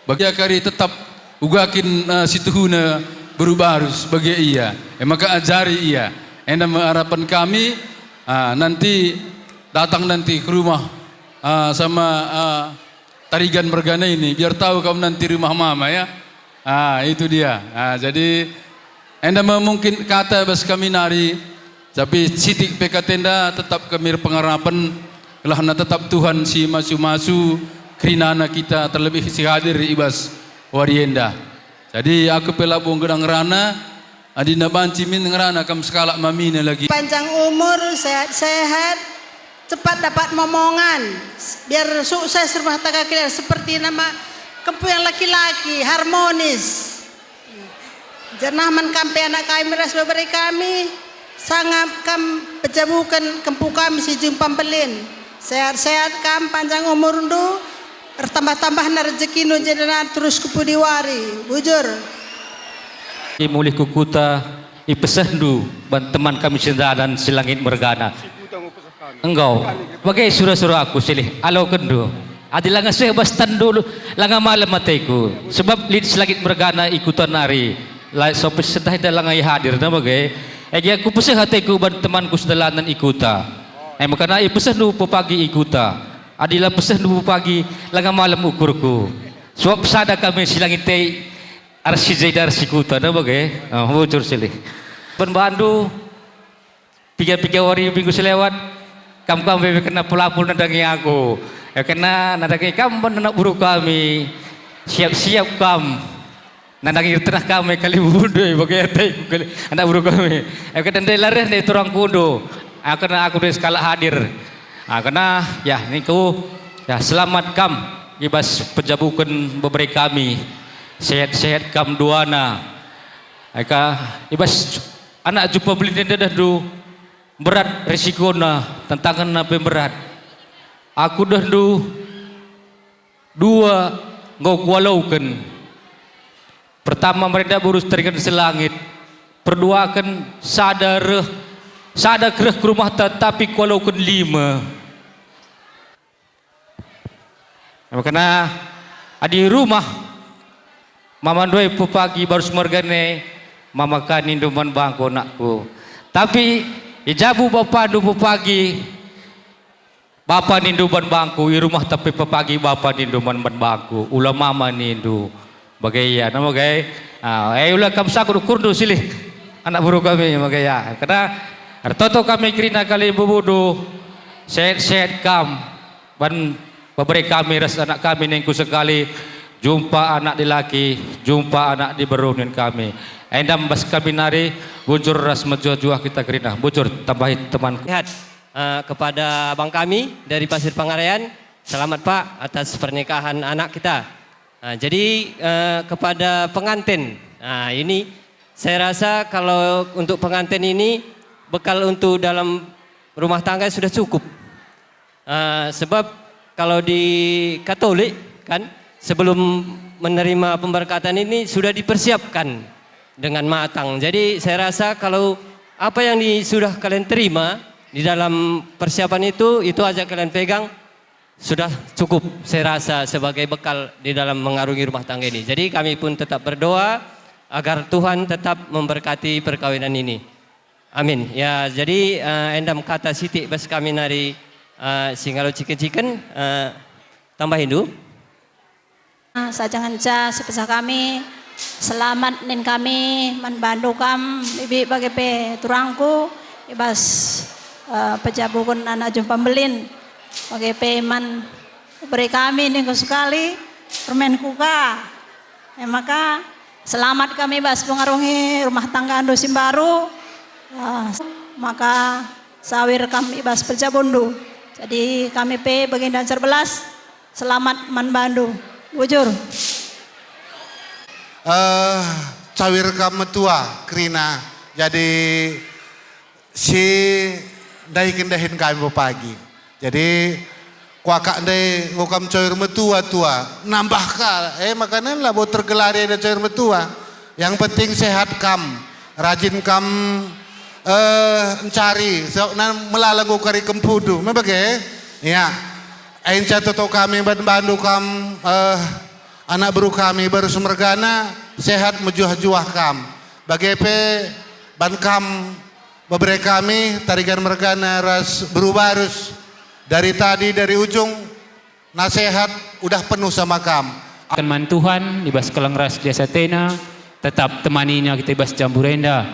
bage kari tetap uga kin, eh, situhuna beru baru sebagai ia. E maka ajari ia. Enda me harapan kami, ah, nanti datang nanti ke rumah, ah, sama, ah, Tarigan mergana ini, biar tahu kamu nanti rumah mama, ya. Ah, itu dia. Ah, jadi enda me mungkin kata bas kami nari, tapi sitik pe kata enda tetap kami erpengarapen, gelahna tetap Tuhan si masu-masu kerinana kita, terlebih si hadir i bas wari enda. Jadi aku pe labo nggedah ngerana, adina banci min ngerana kam sekalak mamina lagi. Panjang umur, sehat-sehat, cepat dapat momongan, biar sukses rumah tangga kalian seperti nama kempu yang laki-laki, harmonis. Janah man kam pe anak kami ras bebere kami, sangap kam pejabuken kempu kami si Jumpambelin. Sehat-sehat kam, panjang umurndu, ertambah-tambahna rejekindu, jendena terus ku pudi wari. Bujur. Mulih ku kuta, ipesehndu ban teman kami sendalan si langit mergana. Enggo, bage sura-suraku silih alokenndu. Adi langa seh bas tanndu, langa malem ateku, sebab lit si langit mergana i kuta nari, la sopis sedah enda langa ihadirna bage. Egi aku peseh ateku ban temanku sedalanen i kuta. E maka na ipesehndu pepagi i kuta. Adi la pesehndu pepagi, langa malem ukurku. Sebab sada kami si langit e, arsi jai arsi kuta, na bage? Ah, bujur silih. Ban bandu, piga-piga wari minggu si lewat, kam-kam pe kena pelapul nandangi aku. Ya kena nandangi kam ban anak beru kami. Siap-siap kam. Nandangi tengah kami kali bundu, bage ateku kali anak beru kami. Ya kena ndai la reh ndai turangkundu. Ya kena aku ndai sekalak hadir. Ah, kena, ya, ningku, ya, selamat kam i bas pejabuken bebere kami. Sehat-sehat kam duana. Eka, i bas anak Jumpambelin enda dehndu, berat risikona, tantangenna pe berat. Aku dehndu, dua enggo kualoken. Pertama, merenda burus tarigan selangit. Perduaken, sada reh, sada kereh ke rumahta, tapi kualoken lima. Makana adi rumah mama ndai pepagi barus mergana, mama ka nindu man bangku, anakku. Tapi i jabu bapandu pepagi, bapa nindu man bangku, i rumah tapi pepagi bapa nindu man, man bangku, ula mama nindu. Bage ia, na bage. Ah, eh, ula kam sakut ukurndu silih anak beru kami, bage ia. Kena ertoto kami kerina kali bubundu, sehat-sehat kam. Ban bebere kami ras anak kami ningku sekali, jumpa anak dilaki, jumpa anak diberu nin kami. Enda bas kami nari, bujur ras mejuah-juah kita kerina. Bujur, tambahi teman. Lihat, eh, kepada abang kami dari Pasir Pangarayan, selamat, Pak, atas pernikahan anak kita. Nah, jadi, eh, kepada pengantin, nah, ini saya rasa kalau untuk pengantin ini bekal untuk dalam rumah tangga sudah cukup. Eh, sebab kalau di Katolik kan, sebelum menerima pemberkatan ini sudah dipersiapkan dengan matang. Jadi saya rasa kalau apa yang di-, sudah kalian terima di dalam persiapan itu, itu aja kalian pegang, sudah cukup, saya rasa, sebagai bekal di dalam mengarungi rumah tangga ini. Jadi kami pun tetap berdoa agar Tuhan tetap memberkati perkawinan ini. Amin. Ya, jadi, eh, enda me kata sitik bas kami nari, eh, si ngalo ciken-ciken, eh, tambahindu. Saja ngenca sipesah kami, selamat nin kami man bandu kam, bibi bage pe turangku, i bas, eh, pejabuken anak Jumpambelin, bage pe man bere kami ningku sekali, permen kuka. E maka, selamat kami bas pengarungi rumah tanggandu si mbaru, eh, maka sawir kam i bas pejabundu. Jadi kami pe bagenda ncerbelas, selamat man bandu. Bujur. Eh, cawir kam metua kerina. Jadi si ndai kendahin kami pagi. Jadi kuakap ndai enggo kam cawir metua tua. Nambah ka, eh, makanan labo tergelari ada cawir metua. Yang penting sehat kam, rajin kam, eh, encari, sebab nan melala enggo kari kempudu. Me bage? Ya. Enca toto kami ban bandu kam, eh, anak beru kami barus mergana, sehat mejuah-juah kam. Bage pe ban kam Bebere kami, Tarigan mergana ras Beru Barus, dari tadi, dari ujung, nasehat udah penuh sama kam. Akan man Tuhan, i bas keleng ras lias atena, tetap temanina kita i bas jambu enda.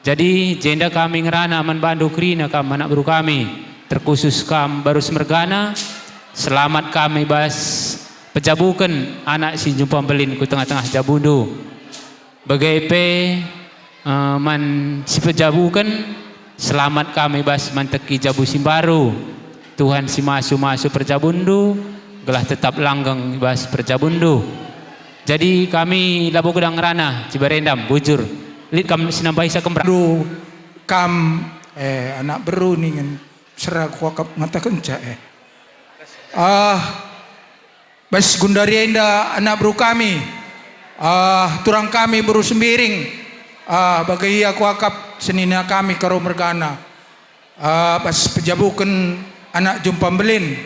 Jadi, jenda kami ngerana man bandu kerina kam anak beru kami, terkhusus kam Barus mergana, selamat kami bas pejabuken anak si jumpa mbelin ku tengah-tengah jabundu. Bage pe, eh, man si pejabuken, selamat kami bas manteki jabu si mbaru. Tuhan si masu-masu perjabunndu, gelah tetap langgeng bas perjabunndu. Jadi kami labo gedang ngerana, Cibarendam, bujur. Lit kam si nambahi sa kemra. Beru kam, eh, anak beru ningen sera kuakap ngatakenca, eh. Ah, Bas gundari enda anak beru kami, ah, turang kami beru Sembiring, ah, bage ia kuakap senina kami Karo mergana, ah, bas pejabuken anak jumpa mbelin,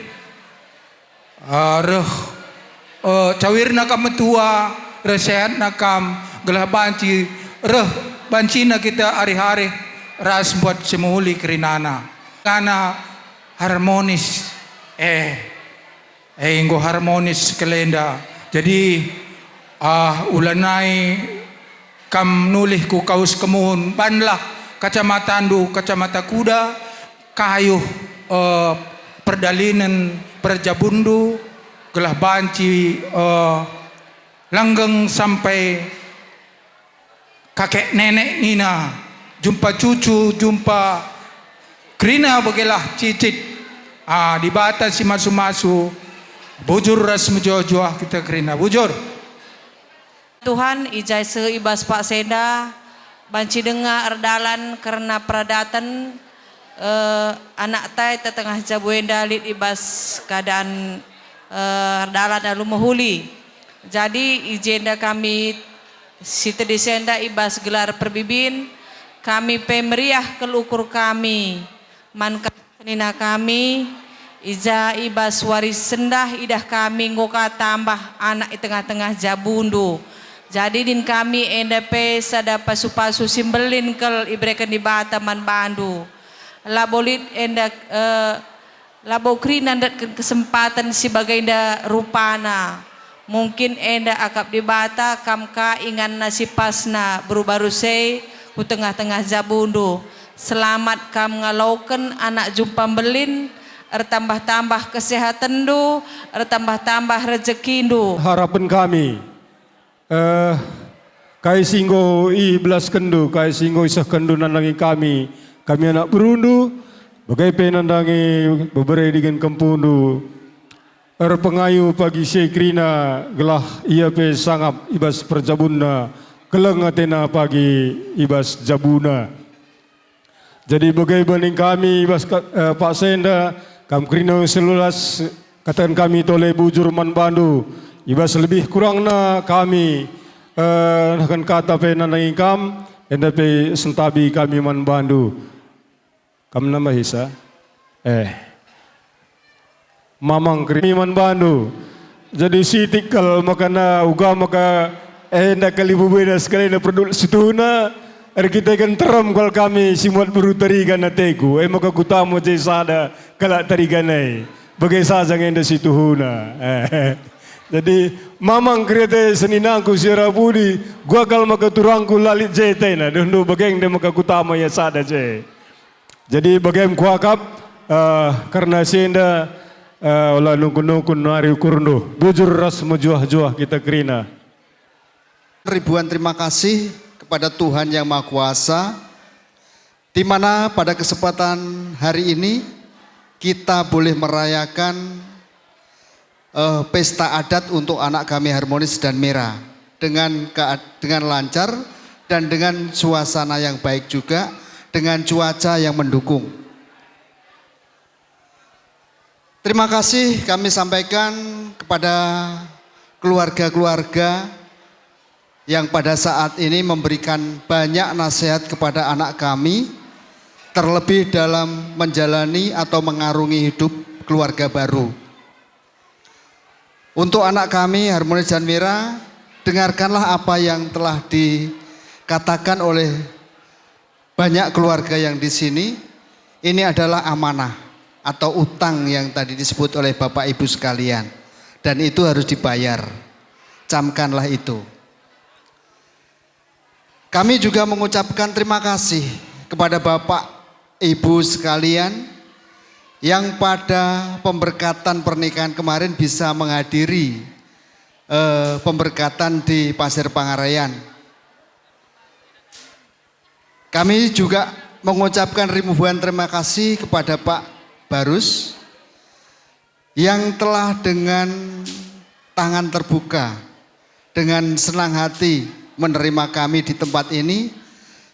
ah, reh, eh, cawirna kam metua, reh sehatna kam, gelah banci reh bancina kita arih-arih ras mbuat si mehuli kerinana. Ngana harmonis, eh. Eh, enggo harmonis kalenda. Jadi, ah, ulanai kam nulih ku kaus kemuhun, banlah kacamatandu, kacamata kuda, kayuh, eh, perdalinen perjabunndu, gelah banci, eh, langgeng sampai kakek nenek nina, jumpa cucu, jumpa kerina begelah cicit. Ah, Dibata si masu-masu, bujur ras mejuah-juah kita kerina. Bujur. Tuhan, i ja seh i bas paksa enda, banci denga erdalan kerna peradaten, eh, anak tai tetengah jabu enda lit i bas keadaan, eh, erdalan alu mehuli. Jadi, i jenda kami si tedis enda i bas gelar perbibin, kami pe meriah kal ukur kami man senina kami, i ja i bas wari sendah idah kami enggo ka tambah anak i tengah-tengah jabundu. Jadi, nin kami enda pe sada pasu-pasu si mbelin kal ibereken Dibata man bandu. Labo lit enda, eh, Labo kerina ndatken kesempaten si bagenda rupana. Mungkin enda akap Dibata kam ka inganna si pasna beru-barus e ku tengah-tengah jabundu. Selamat kam ngaloken anak jumpa mbelin, ertambah-tambah kesehatenndu, ertambah-tambah rejekindu. Harapen kami. Eh, kai si enggo ibelaskenndu, kai si enggo isehkenndu nandangi kami, kami anak berundu, bage pe nandangi bebere dingen kempundu. Erpengayu pagi si e kerina gelah ia pe sangap i bas perjabunna, keleng atena pagi i bas jabuna. Jadi bage baning kami i bas ka-, eh, paksa enda, kam kerina selulas, kataken kami tole bujur man bandu, i bas lebih kurangna kami, eh, nehken kata pe nandangi kam, enda pe sentabi kami man bandu. Kam nambahi sa? Eh. Mamang kerina man bandu. Jadi sitik kal maka na uga maka enda kal ibebena sekalina perdu situhuna, erkiteken terem kal kami si muat beru Tarigan ateku, e maka kutama je sada kalak Tarigan e. Bage saja nge enda situhuna. Jadi, mamang kerina ateku seninangku si erpudi, uga kal maka turangku la lit je atena, dehndu bage nge maka kutama ia sada je. Jadi bagem kuakap, eh, kerna si enda, eh, ola nungkun-nungkun nari ukurndu, bujur ras mejuah-juah kita kerina. Ribuan terima kasih kepada Tuhan Yang Maha Kuasa, di mana pada kesempatan hari ini kita boleh merayakan eh, pesta adat untuk anak kami Harmonis dan Mera dengan kea-, dengan lancar dan dengan suasana yang baik juga, dengan cuaca yang mendukung. Terima kasih kami sampaikan kepada keluarga-keluarga yang pada saat ini memberikan banyak nasihat kepada anak kami, terlebih dalam menjalani atau mengarungi hidup keluarga baru. Untuk anak kami, Harmonis dan Mira, dengarkanlah apa yang telah dikatakan oleh Banyak keluarga yang di sini, ini adalah amanah atau utang yang tadi disebut oleh Bapak Ibu sekalian. Dan itu harus dibayar. Camkanlah itu. Kami juga mengucapkan terima kasih kepada Bapak Ibu sekalian yang pada pemberkatan pernikahan kemarin bisa menghadiri, eh, pemberkatan di Pasir Pangarayan. Kami juga mengucapkan ribuan terima kasih kepada Pak Barus yang telah dengan tangan terbuka, dengan senang hati menerima kami di tempat ini,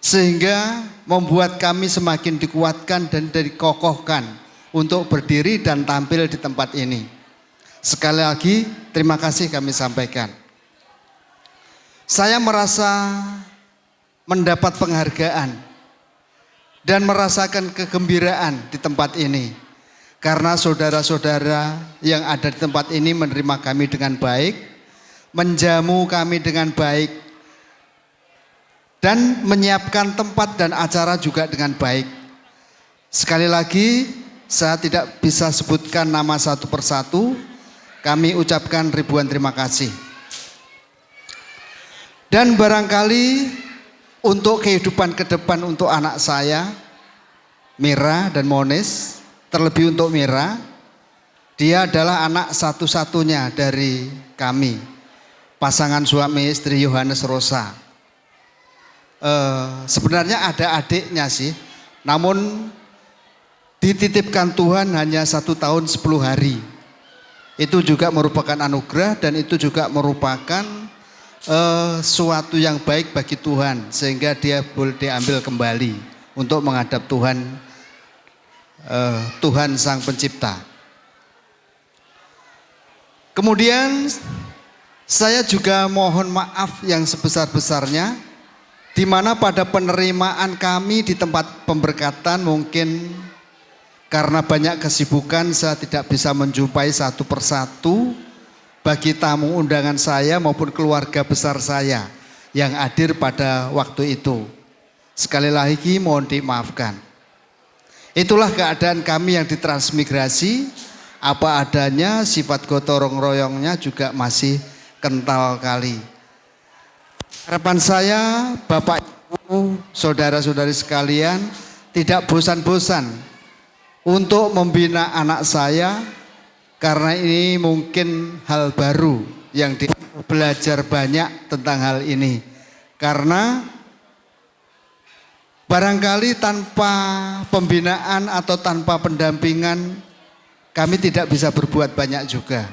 sehingga membuat kami semakin dikuatkan dan dikokohkan untuk berdiri dan tampil di tempat ini. Sekali lagi, terima kasih kami sampaikan. Saya merasa mendapat penghargaan dan merasakan kegembiraan di tempat ini, karena saudara-saudara yang ada di tempat ini menerima kami dengan baik, menjamu kami dengan baik, dan menyiapkan tempat dan acara juga dengan baik. Sekali lagi, saya tidak bisa sebutkan nama satu persatu. Kami ucapkan ribuan terima kasih. Dan barangkali untuk kehidupan ke depan untuk anak saya, Mira dan Monis, terlebih untuk Mira, dia adalah anak satu-satunya dari kami, pasangan suami istri Yohanes Rosa. Eh, sebenarnya ada adiknya sih, namun dititipkan Tuhan hanya satu tahun sepuluh hari. Itu juga merupakan anugerah dan itu juga merupakan, eh, suatu yang baik bagi Tuhan, sehingga dia boleh diambil kembali untuk menghadap Tuhan, eh, Tuhan Sang Pencipta. Kemudian, saya juga mohon maaf yang sebesar-besarnya, di mana pada penerimaan kami di tempat pemberkatan mungkin karena banyak kesibukan saya tidak bisa menjumpai satu persatu bagi tamu undangan saya maupun keluarga besar saya yang hadir pada waktu itu. Sekali lagi mohon dimaafkan. Itulah keadaan kami yang ditransmigrasi, apa adanya, sifat gotong royongnya juga masih kental kali. Harapan saya, Bapak, Ibu, saudara-saudari sekalian, tidak bosan-bosan untuk membina anak saya, karena ini mungkin hal baru yang di-, belajar banyak tentang hal ini. Karena barangkali tanpa pembinaan atau tanpa pendampingan, kami tidak bisa berbuat banyak juga.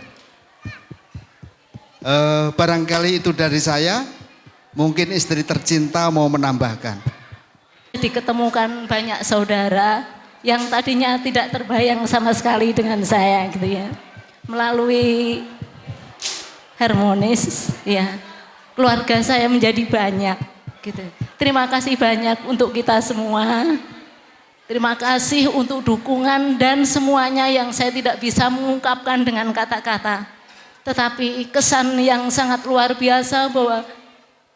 Eh, barangkali itu dari saya, mungkin istri tercinta mau menambahkan. Diketemukan banyak saudara yang tadinya tidak terbayang sama sekali dengan saya, gitu ya. Melalui Harmonis, ya, keluarga saya menjadi banyak, gitu. Terima kasih banyak untuk kita semua. Terima kasih untuk dukungan dan semuanya yang saya tidak bisa mengungkapkan dengan kata-kata. Tetapi kesan yang sangat luar biasa bahwa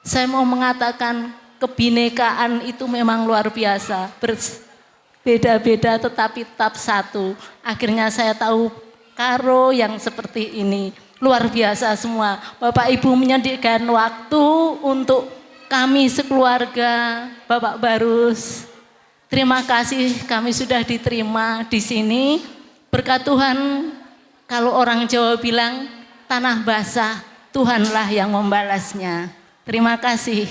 saya mau mengatakan kebinekaan itu memang luar biasa. Bers-, beda-beda tetapi tetap satu. Akhirnya saya tahu Karo yang seperti ini. Luar biasa semua. Bapak Ibu menyediakan waktu untuk kami sekeluarga, Bapak Barus. Terima kasih kami sudah diterima di sini. Berkat Tuhan, kalau orang Jawa bilang, tanah basah, Tuhanlah yang membalasnya. Terima kasih.